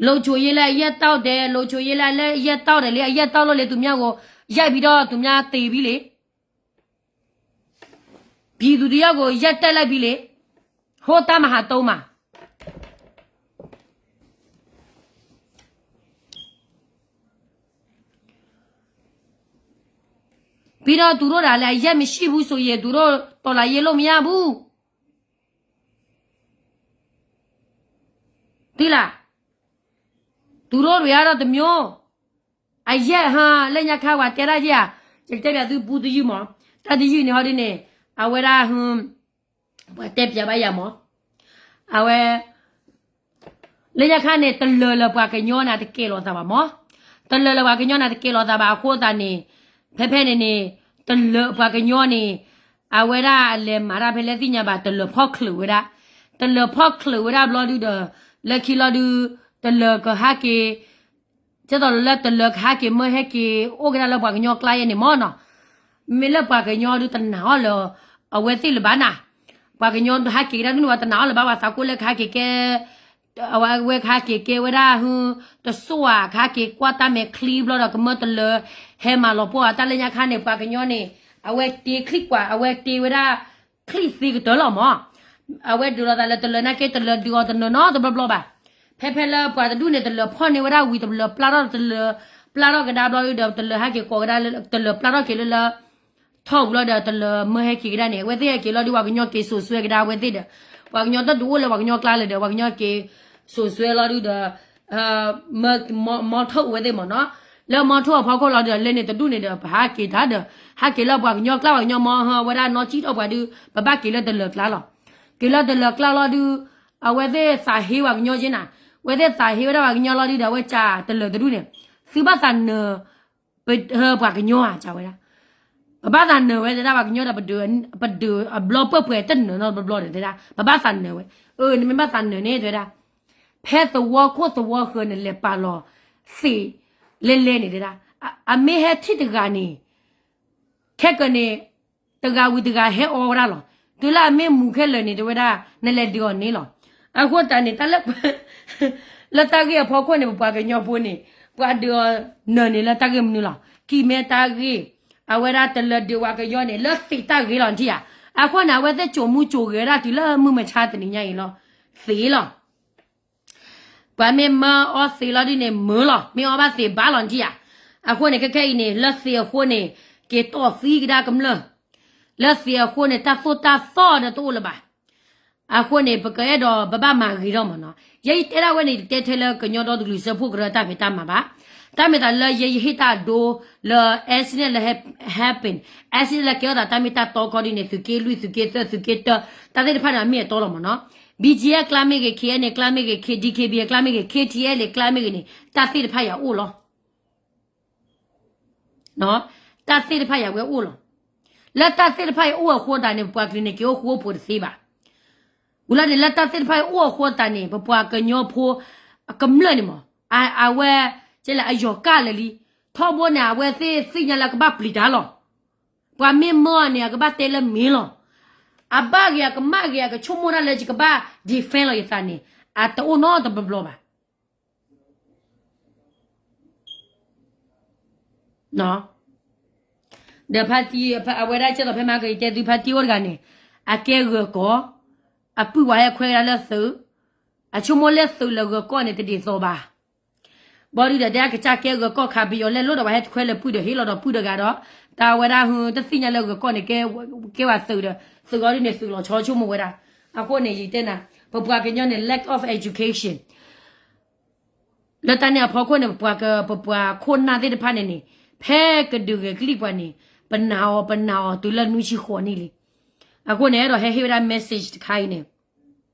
လုံခြုံရေးလၢအရက်တောက်တယ်, လုံခြုံရေးလၢအရက်တောက်တယ်လံ, အရက်တောက်လို့လံ သူများကို ရိုက်ပြီးတော့ သူများသေပြီလံ. ပြည်သူတစ်ယောက်ကို ရိုက်တက်လိုက်ပြီလံ. ဟိုး တပ်မဟာသုံးမှာ. ပြီးတော့ သူတို့ကလည်း အရက်မရှိဘူးဆိုရင် သူတို့ တော်လှန်ရေးလုပ်မရဘူး. သိလား. သူတို့တွေကတော့ တစ်မျိုး. အရက်ဟါ လၢညါခါ ပှၤတဲတၢ်ယဲၢ်ဧါ, ယကတဲပျးသုပူတယုၢ်မး, တၢ်တယုၢ်န့ၣ်ဟီဒ်န့ၣ်, အဝဲဒၣ် ပှၤတဲပျးဘၣ်ယၤမး, အဝဲ လၢညါခါန့ၣ် တလၢၤလၢပှၤကညီန့ၣ် တကဲလီၤသးဘၣ်မး, တလၢၤလၢပှၤကညီန့ၣ် တကဲလီၤသးဘၣ်အဃိသတးန့ၣ်, ဖဲဖဲန့ၣ်န့ၣ်, တလၢၤပှၤကညီန့ၣ်, အဝဲဒၣ်အလဲၤမၤတၢ်ဖဲလဲၣ်သ့ၣ်ညါဘၣ် တလၢၤဖီၣ်ချုးဝဲဒၣ်, တလၢၤဖီၣ်ချုးဝဲဒၣ်ဘျီဒုဒီး, လၢခံလီၤဒု, တလၢၤကဟဲက့ၤ ကဲသိးလၢတလၢၤကဟဲက့ၤမၢဟဲက့ၤ အိၣ်ကဒါလၢပှၤကညီကျါယဲန့ၣ်မးနီၤ, မ့ၢ်လၢပှၤကညီဒုတနာ်အီၤလၢ အဝဲသ့ၣ်လၢၤဘၣ်နၤ, ပှၤကညီဟဲက့ၤကဒါဒုန့ၣ် ပှၤတနာ်အီၤလၢၤဘၣ် ပှၤသးကိၢ်လၢကဟဲက့ၤကဲ, အဝဲကဟဲက့ၤကဲဝဲဒၣ် တစိၢ်ဧါ ကဟဲက့ၤကွၢ်တၢ်မဲာ်ချံဘျီဒီး ကမၢတလၢၤ ဟဲမၤလီၤပှီၢ်အတၢ်လၢညါခါန့ၣ် ပှၤကညီန့ၣ်, အဝဲတ့ချံကွၢ် အဝဲတ့ဝဲဒၣ် ချံသ့ကတၢၢ်လီၤမး, အဝဲဒုးလိာ်သးလၢတလၢၤနာ်က့ တလၢၤဒုးအီၤတနီၤနီၤတဘျီဘျီဘၣ်, ဖဲဖဲလၢပှၤတဒူၣ်န့ၣ် တလၢၤဖီၣ်န့ၢ်ဝဲဒၣ်ဝံၤ တလၢၤပျၢ်ထီၣ် တလၢၤပျၢ်ထီၣ်ကဒါဘျီဒုဒီး တလၢၤဟဲက့ၤကိးကဒါ တလၢၤပျၢ်ထီၣ်က့ၤလၢလၢ ထီၣ်ဝံၤလီၤဒီး တလၢၤမၢဟဲက့ၤကဒါန့ၣ် အဝဲသ့ၣ်ဟဲက့ၤလီၤဒု ပှၤကညီက့ၤစိာ်စွဲကဒါအဝဲသ့ၣ်ဒီး, ပှၤကညီတဒုးအိၣ်လၢပှၤကညီကျါလၢၤဒီး ပှၤကညီက့ၤစိာ်စွဲလီၤဒုဒီး မီထိၣ်အဝဲသ့ၣ်မးနီၤ, လၢမီထိၣ်အဖီခိၣ်လီၤဒီး လၢန့ၣ်တဒူၣ်န့ၣ်ဒီး ပဟးက့ၤတၢ်ဒီး ဟးက့ၤလၢပှၤကညီကျါ ပှၤကညီမီဟၢဝဲဒၣ်နီၢ်ကံၣ်ထီၣ်ပှၤဒု ပဘၣ်က့ၤလၢတလၢၤကျါလီၤ, က့ၤလၢတလၢၤကျါလီၤဒု အဝဲသ့ၣ်သးဟ့ပှၤကညီက့နၤ, အဝဲသ့ၣ်သးဟ့ဝဲဒၣ်ပှၤကညီလီၤဒုဒီး အဝဲကၢ်တလၢၤတဒူၣ်န့ၣ်, သုဘၣ်သးနၢၤ ပှၤကညီဧါ ကၢ်ဝဲဒၣ်, ပဘၣ်သးနၢၤဝဲတဲဒၣ် ပှၤကညီဒီး ပဒုးအဘျီပှဲၤပှဲၤတနၢၤနီတဘျီဒီးတဲဒၣ် ပဘၣ်သးနၢၤဝဲ. အၢ နမ့ၢ်ဘၣ်သးနၢၤန့ၣ်တဲဝဲဒၣ် ဖဲသဝီခိၣ်သဝီဃၢၤနလဲၤပာ်လီၤသ့ၣ်လဲၤလဲၤန့ၣ်တဲဒၣ် အမ့ၢ်ဟဲထံၣ်တဂၤန့ၣ် ခဲကနံၣ် တဂၤဝံၤတဂၤဟဲအီဝဲဒၣ်လီၤ. တုၤလၢအမ့ၢ်မူခဲလၢာ်န့ၣ် တဲဝဲဒၣ် နလဲၤဒုးအီၤန့ၣ်လီၤ. အဃိသတးန့ၣ် တၢ်လၢ လၢတၢ်ဂ့ၢ်အဖီခိၣ်န့ၣ် ပပှၤကညီဖိန့ၣ် ပှၤဒုးအီၤနၢၤန့ၣ်လၢတၢ်ဂ့ၢ်မနုၤလီၤ. ကံၢ်မဲတၢ်ဂ့ၢ် အဝဲဒၣ်တလၢဒုးဝၤကယီန့ၣ် လၢသ့ၣ်တၢ်ဂ့ၢ်လီၤနထံၣ်ဧါ. အဃိန့ၣ် အဝဲသ့ၣ်ကိးမူကိးဂဲၤဝဲဒၣ်တုၤလၢမုၢ်မဆါတနံၤညါအံၤလီၤ. သ့ၣ်လီၤ. ပှၤမ့ၢ်မၢအီသ့ၣ်လီၤဒ်န့ၣ် မၢအီဘၣ်သ့ၣ်ဘၣ်လီၤနထံၣ်ဧါ. အဃိန့ၣ် ခဲခဲအံၤန့ၣ် လၢသ့ၣ်အဃိန့ၣ် က့ၤတီၢ်သံကဒါကမျၢၢ် လၢသ့ၣ်အဃိန့ၣ် တၢ်သိၣ်တၢ်သီဒီးတအိၣ်လၢၤဘၣ်. အဃိန့ၣ် ပကအဲၣ်ဒိးပဘၣ်မၤဂ့ၤထီၣ်မးနီၤ. ယဲယတဲဒၣ်ဝဲန့ၣ် ယတတဲထဲလၢကညီဒီတကလုာ်စၢဖှိၣ်ကရၢတၢ်ဖံးတၢ်မၤဘၣ်. တၢ်မ့ၢ်သးလၢယဲယဟ့ၣ်တၢ်အဒိလၢ accident လၢ happen, accident လၢကဲထီၣ်သးတၢ်မ့ၢ်တၢ်တီခီဒ်န့ၣ် သုးက့လွံၢ် သုးက့သၢ သုးက့တၢ တၢ်သ့ၣ်တဖၣ်န့ၣ် အမ့ၢ်အတီလီၤမးနီၤ. BGF ကျါမ့ၢ်ဂ့ၤ, KNA ကျါမ့ၢ်ဂ့ၤ, KDKB ကျါမ့ၢ်ဂ့ၤ, KTLA ကျါမ့ၢ်ဂ့ၤန့ၣ် တၢ်သ့ၣ်တဖၣ်ယၤအိၣ်လီၤ. တၢ်သ့ၣ်တဖၣ်ယၤဝဲအိၣ်လီၤ. လၢတၢ်သ့ၣ်တဖၣ်အံၤအိၣ်အဃိသတးန့ၣ် ပပှၤကလုာ်န့ၣ် က့ၤအိၣ်ဃူအိၣ်ဖိးတသ့ဘၣ်. ဝံၤလီၤန့ၣ် လၢတၢ်သ့ၣ်တဖၣ်အံၤအိၣ်အဃိသတးန့ၣ် ပပှၤကညီဖိအကမျၢၢ်န့ၣ်မး အဝဲ ကဲလၢအယီၤကၢ်လၢာ်လံ. ထီဘိန့ၣ် အဝဲသ့ၣ်သ့ၣ်ညါလၢကဘၣ်ပျံၤတၢ်လီၤ. ပှၤမ့ၢ်မၢအီၤန့ၣ် အကဘၣ်တဲလၢမ့ၢ်လီၤ. အဘၣ်ဂ့ၤအကမၣ်ဂ့ၤ အကဆိကမိၣ်တၢ်လၢယကဘၣ် defend လီၤယသးန့ၣ် အတအိၣ်နီတဘျီဘၣ်. ဒီးဖါတံၢ် အဝဲဒၣ်ကဲသိးဖဲမၤကယတဲသု ဖါတံၢ်အိၣ်တဂၤန့ၣ် အကဲဂၢၤကီၢ်, အပုၢ်ဝဲဟဲခွဲးဝဲဒၣ်လၢသုး, အဆိကမိၣ်လၢသုးလၢဂၢၤကီၢ်န့ၣ် တဒ်သိးဘၣ်. ဘီဒုဒီးတဲအကစၢ်ကဲဂၢၤကီၢ်ခးပယီၤလဲၣ်လိၣ်ဒီး ပှၤဟဲခွဲးလၢပုၢ်ဒီးဟ့ၣ်လီၤဒီးပုၢ်တဂၤဒီး တၢ်ဝဲဒၣ်ဟူ တသ့ၣ်ညါလၢဂၢၤကီၢ်န့ၣ် ကဲဝဲသုးဒီး သုးအီၤဒ်န့ၣ် သုးလီၤဆီဆိကမိၣ်ဝဲဒၣ်. အဃိန့ၣ် ယတဲနၤ ပပှၤကညီန့ၣ် lack of education လၢတၢ်န့ၣ်အဖီခိၣ်န့ၣ် ပပှၤက ပပှၤခိၣ်နၢ်သ့ၣ်တဖၣ်န့ၣ်န့ၣ် ဖဲကဒုးဂဲၤကလံၣ်ပှၤန့ၣ် ပနာ်အီၤ ပနာ်အီၤတုၤလၢနွံဆံဃိးနံၣ်လံ. အဃိန့ၣ် အဲၣ်ဒိးဟဲဟ့ၣ်ဝဲဒၣ် message တခါအံၤန့ၣ်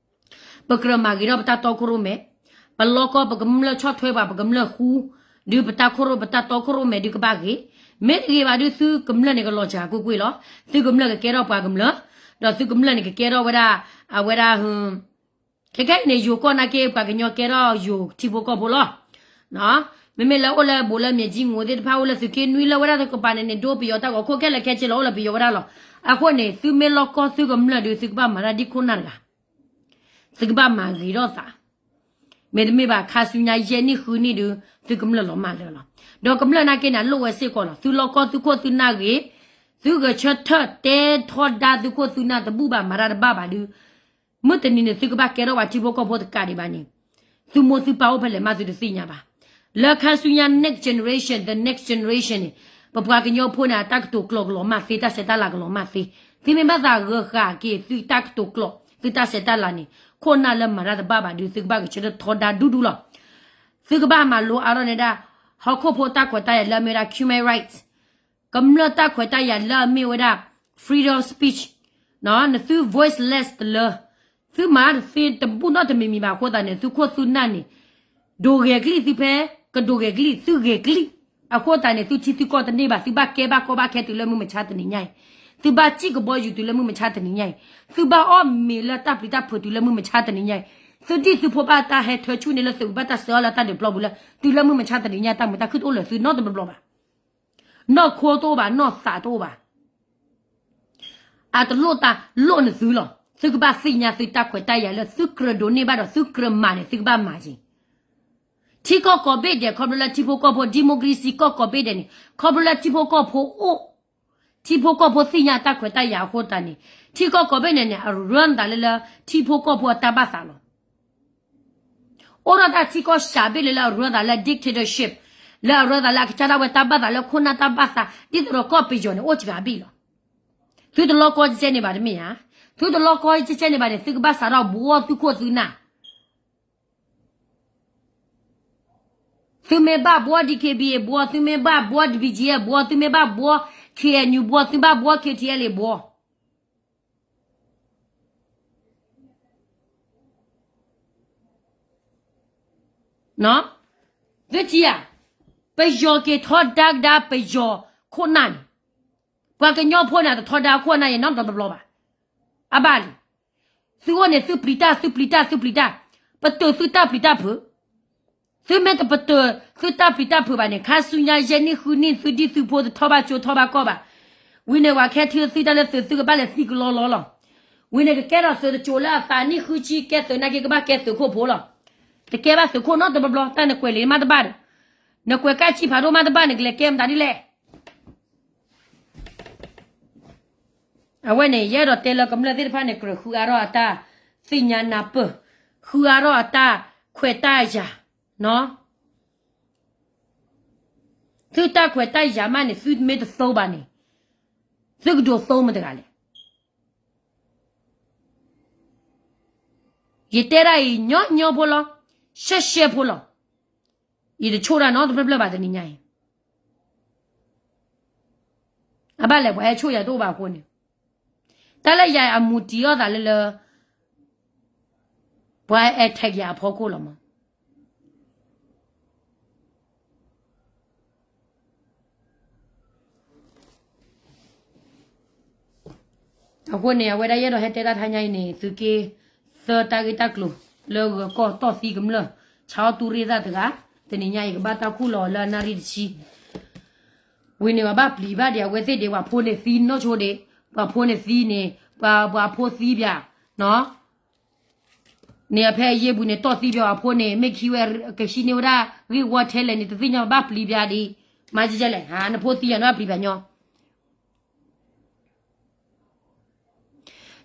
ပကြၢးမၤဂ့ၤထီၣ်ပတၢ်တီခိၣ်ရိၣ်မဲ, ပလီၢ်ကီၢ်ပကမျၢၢ်ဆီၣ်ထွဲပှၤ ပကမျၢၢ်ဃူ, ဒုးပတၢ်ခိၣ်ရိၣ် ပတၢ်တီခိၣ်ရိၣ်မဲဒုးကဘၣ်ဂ့ၤ, မ့ၢ်တဂ့ၤဘၣ်ဒုး သုကမျၢၢ်န့ၣ်ကလီၤစှၤကွ့ၢ်ကွ့ၢ်လီၤ. သုကမျၢၢ်ကကဲထီၣ်ပှၤကမျၢၢ်, ဒီးသုကမျၢၢ်န့ၣ်ကကဲထီၣ်ဝဲဒၣ် အဝဲဒၣ် ခဲခဲအံၤန့ၣ် ယိၤကီၢ်နာ်က့ ပှၤကညီကဲထီၣ်ယိၤထံဖိကီၢ်ဖိလီၤ. မ့မ့ၢ်လၢအိၣ်လၢဘူးလၢမၠဲးကၠံငိၤသ့ၣ်တဖၣ် အိၣ်လၢသုးက့နွံလၢဝဲဒၣ်တကပၤန့ၣ်န့ၣ် ဒိပယီၤတၢ်ဂီၤခိၣ်ခဲလၢာ်ခဲဆ့လီၤ အိၣ်လၢပယီၤဝဲဒၣ်လီၤ. အဃိန့ၣ် သုမ့ၢ်လီၢ်ကီၢ်သုကမျၢၢ်ဒုး သုကဘၣ်မၤတၢ်ဒ်ခိၣ်နၢ်တဂၤ, သုကဘၣ်မၤဂ့ၤထီၣ်သး, မ့တမ့ၢ်ဘၣ်ခါဆူညါယဲၢ်နံၣ်ဃုနံၣ်ဒုး သုကမျၢၢ်လီၤမၢ်လၢာ်လီၤ. ဒီးကမျၢၢ်နာ်က့န့ၣ် အလိၣ်ဝဲစ့ၢ်ကီးလီၤ. သုလီၢ်ကီၢ်သုခိၣ်သုနၢ်ဂ့ၤ, သုဂဲၤဆၢထၢၣ်တဲထီဒါသုခိၣ်သုနၢ်တဘူၣ်ဘၣ် မၤတၢ်တဘၣ်ဘၣ်ဒုး မုၢ်တနံၤန့ၣ် သုကဘၣ်ကဲထီၣ်ပှၤထံဖိကီၢ်ဖိတကးဒံးဘၣ်န့ၣ်, သုမိၢ်သုပၢ်အိၣ်ဖဲလဲၣ်မးသုတသ့ၣ်ညါဘၣ်. လၢခါဆူညါ next generation, the next generation န့ၣ် ပပှၤကညီဖိန့ၣ် အတၢ်ကတိၤကျိာ်ကလီၤမၢ်သ့, တၢ်ဆဲးတၢ်လၤကလီၤမၢ်သ့. သုမ့ၢ်ဘၣ်သးဂၢၤဃာ်က့ၤသုတၢ်ကတိၤကျိာ် သုတၢ်ဆဲးတၢ်လၤန့ၣ် ခိၣ်နၢ်လၢမၤတၢ်တဘၣ်ဘၣ်ဒုး သုကဘၣ်ဂဲၤဆၢထၢၣ်ထီဒါဒူဒူလီၤ. သုကဘၣ်မၤလိအါထီၣ်န့ၣ်ဒၣ် ဟီၣ်ခိၣ်ဖိတၢ်ခွဲးတၢ်ယာ်လၢအမ့ၢ်ဝဲဒၣ် human right, ကမျၢၢ်တၢ်ခွဲးတၢ်ယာ်လၢအမ့ၢ်ဝဲဒၣ် freedom of speech, နသု voiceless တလၢ, သုမၤတသ့တဘူၣ်နီတမံၤမံၤဘၣ်အဃိသတးန့ၣ် သုခိၣ်သုနၢ်န့ၣ် ဒိးဂဲၤကလံၣ်သုဖဲ ကဒိးဂဲၤကလံၣ် သုဂဲၤကလံၣ်, အဃိသတးန့ၣ် သုထံသုကီၢ်တန့ၢ်ဘၣ်, သုဘၣ်ကဲဘၣ်ကီဘၣ်ခဲတုၤလၢမုၢ်မဆါတနံၤညါအံၤ, သုဘၣ်စံၣ်ကဘီယူၤတုၤလၢမုၢ်မဆါတနံၤညါအံၤ, သုဘၣ်အီၣ်မ့ၤလၢတၢ်ပျံၤတၢ်ဖုးတုၤလၢမုၢ်မဆါတနံၤညါအံၤ, သုဒံၣ်သုဖိဘၣ်တၢ်ဟဲထၢဆူၣ်န့ၢ်လၢသုး ဘၣ်တၢ်စၢၤအီၣ်လၢတၢ်ဒုးပျီပူၤလၢ တုၤလၢမုၢ်မဆါတနံၤညါ တၢ်မုာ်တၢ်ခုၣ်တအိၣ်လၢသုနီတဘျီဘျီဘၣ်. နီၢ်ခိတအိၣ်ဘၣ်, နီၢ်သးတအိၣ်ဘၣ်. အတလိၣ်တၢ်လိၣ်နသုလီၤ. သုကဘၣ်သ့ၣ်ညါသုတၢ်ခွဲးတၢ်ယာ်လၢသုကြၢးဒိးန့ၢ်ဘၣ်ဒီးသုကြၢးမၤန့ၣ် သုကဘၣ်မၤက့ၤ. ထံကီၢ်ကိးဘ့ၣ်ဒဲး ခီဖျိလၢထံဖိကီၢ်ဖိ democracy ကီၢ်ကိးဘ့ၣ်ဒဲးန့ၣ် ခီဖျိလၢထံဖိကီၢ်ဖိအိၣ်, ထံဖိကီၢ်ဖိသ့ၣ်ညါတၢ်ခွဲးတၢ်ယာ်အဃိသတးန့ၣ် ထံကီၢ်ကိးဘ့ၣ်ဒဲးန့ၣ် အရၢသးလၢလၢ ထံဖိကီၢ်ဖိအတၢ်ဘၣ်သးလီၤ. အိၣ်ဒီးတၢ်ထံကီၢ်စှၤဘ့ၣ်လၢလၢအရၢသးလၢ dictatorship, လၢအရၢသးလၢအကစၢ်ဒၣ်ဝဲတၢ်ဘၣ်သးလၢခိၣ်နၢ်တၢ်ဘၣ်သး ဒ်သိးဒီးကီၢ်ပယီၤန့ၣ် အိၣ်စှၤဘ့ၣ်လီၤ. သုတလီၢ်ကီၢ်ကဲကဲန့ၣ်ဘၣ်တမ့ၢ်ဧါ. သုတလီၢ်ကီၢ်ကဲကဲန့ၣ်ဘၣ်န့ၣ် သုကဘၣ်စးထီၣ်ဘှီသုခိၣ်သုနၢ် သုမ့ၢ်ဘၣ်ဘှီ DKBA ဘှီ, သုမ့ၢ်ဘၣ်ဘှီ BGF ဘှီ, သုမ့ၢ်ဘၣ်ဘှီ KNU ဘှီ, သုဘၣ်ဘှီ KTLA ဘှီ. သုထံၣ်ဧါ, ပယီၤက့ၤထီဒါကဒါပယီၤခိၣ်နၢ်န့ၣ်, ပှၤကညီဖိန့ၣ် အတထီဒါခိၣ်အနၢ်ယဲနီတဘျီဘျီဘၣ်. အဘၣ်လံ. သုအိၣ်န့ၣ် သုပျံၤတၢ် သုပျံၤတၢ် သုပျံၤတၢ်, ပတုာ်သုတၢ်ပျံၤတၢ်ဖုး. သုမ့ၢ်တပတုာ်သုတၢ်ပျံၤတၢ်ဖုးဘၣ်န့ၣ် ခါဆူညါယဲၢ်နံၣ်ဃုနံၣ် သုဒံၣ်သုဖိတထီၣ်ဘၣ်ကၠိထီၣ်ဘၣ်ကီၢ်ဘၣ်. ဝံၤန့ၣ် ပှၤခဲထံသုတၢ်လၢသုး သုကဘၣ်လဲၤသံကလီလီလီၤ. ဝံၤန့ၣ်ကကဲထီၣ်သုးတကၠိၤလၢအသးနံၣ်ဃုဆံ ကဲသုးနာ်က့ ကဘၣ်ကဲသုးခိၣ်ဖိလီၤ. တကဲဘၣ်သုးခိၣ်နီတဘျီဘျီ တၢ်နကွဲးလံာ်မးတဘၣ်ဒီး, နကွဲးကၣ်ဆံဖးဒိၣ်မးတဘၣ်န့ၣ် ကလဲၤကဲမတၤဒ်လဲၣ်. အဝဲန့ၣ် ယအဲၣ်ဒိးတဲလၢကမျၢၢ်သ့ၣ်တဖၣ်န့ၣ် ကြၢးဃုအါထီၣ်အတၢ်သ့ၣ်ညါနၢ်ပၢၢ်, ဃုအါထီၣ်အတၢ်ခွဲးတၢ်ယာ်, နီၤ. သုတၢ်ခွဲးတၢ်ယာ်မးန့ၣ် သုမ့ၢ်တသိဘၣ်န့ၣ် သုကဒိးသိမတၤတဂၤလဲၣ်. ယတဲဒၣ်အံၤ ညီညီဖိလီၤ, ရှဲရှဲဖိလီၤ. ယတဆိၣ်တၢ်နီတဖျၢၣ်ဖျၢၣ်ဘၣ်တနံၤညါအံၤ. အဘၣ်လဲၣ် ပှၤဟဲဆိၣ်ယၤတအိၣ်ဘၣ်အဃိန့ၣ်, တၢ်လၢယၤအမူတံၤအီၣ်သးလၢလၢ ပှၤအဲၣ်ထဲကယၤအဖီခိၣ်လီၤမး. အဃိန့ၣ် အဝဲဒၣ်ယအဲၣ်ဒိးဟဲတဲတၢ်တဟါညါအံၤန့ၣ် သုးက့သၢတၢ်ဂ့ၢ်တၢ်ကျိၤလၢဂၢၤကီၢ်တီၢ်သံကမျၢၢ် ဆါအီၣ်တူၢ်ရ့ၣ်သၣ်တဂၤ, တနံၤညါအံၤကဘၣ်တၢ်ခူၣ်လီၤအီၤလၢအနၣ်ရံၣ်တဆံ ဝံၤန့ၣ် ပှၤဘၣ်ပျံၤဘၣ်ဒံး အဝဲသ့ၣ်ဒံး ပှၤဖိန့ၣ်သံနီၢ်ဆိဒံး, ပှၤဖိန့ၣ်သံန့ၣ် ပှၤဖိသံပၠး, နီၤ. န့ၣ်အဖဲအယ့ၢ်ပူၤန့ၣ် တီၢ်သံပၠးပှၤဖိန့ၣ် မ့ၢ်ခံဝဲ ကဆံန့ၢ်ဝဲဒၣ်ဂ့ၢ်ဝီထဲလဲၣ်န့ၣ် တသ့ၣ်ညါ ပဘၣ်ပျံၤပၠးဒံး, မၤကဲလဲၣ် နဖိသံယၤန့ၣ် ဘၣ်ပျံၤပၠးညီ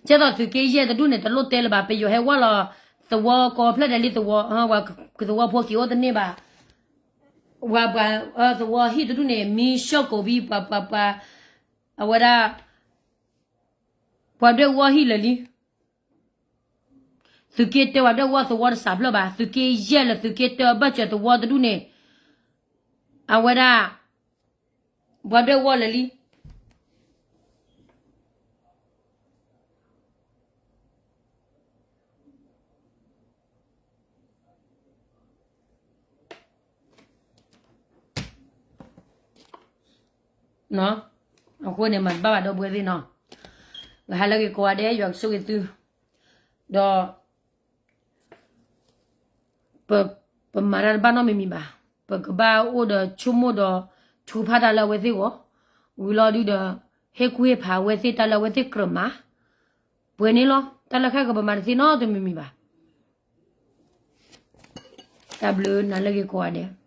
ကဲသိးသုးက့ယဲၢ်တဒူၣ်န့ၣ် တလိၣ်တဲလၢၤဘၣ် ပယီၤဟဲဝဲလီၤ သဝီကိးဖျၢၣ်ဒဲးလံသဝီ, ပှၤသဝီဖိက့ၤအိၣ်တန့ၢ်ဘၣ်, ပှၤ ပှၤသဝီဟံၣ်တဒူၣ်န့ၣ် မံဆှၢကိးဘံ ပှၤ ပှၤ ပှၤ အဝဲဒၣ် ပှၤဒွဲၣ်အူအီၣ်ဟံၣ်လၢာ်လံ. သုးက့တၢပှၤဒွဲၣ်အူအီၣ်သဝီတစးဖျၢၣ်ဘၣ်, သုးက့ယဲၢ်လၢသုးက့တၢအဘၢၣ်စၢၤသဝီတဒူၣ်န့ၣ် အဝဲဒၣ် ပှၤဒွဲၣ်အူအီၣ်လၢာ်လံ. အဃိန့ၣ် မၤတဘၣ်ဘၣ်ဒီပုၢ်ဝဲၢ်သ့ၣ်နီၤ, ကဟါလၢဂ့ၤကိးဂၤဒဲး ယွၤကဆိၣ်ဂ့ၤသု, ဒီး ပမၤတၢ်တဘၣ်နီတမံၤမံၤဘၣ်, ပကဘၣ်အိၣ်ဒီးဆိကမိၣ်ဒီး ထုကဖၣ်တၢ်လၢအဝဲသ့ၣ်အဂီၢ်, ဝံၤလီၤဒုဒီး ဟ့ၣ်ကူၣ်ဟ့ၣ်ဖးအဝဲသ့ၣ်တၢ်လၢအဝဲသ့ၣ်ကြၢးမၤ, ပှဲၤန့ၣ်လီၤ. တၢ်လၢခဲကပမၤတသ့နီတမံၤမံၤဘၣ်. တၢ်ဘျုးနၤလၢဂ့ၤကိးဂၤဒဲး.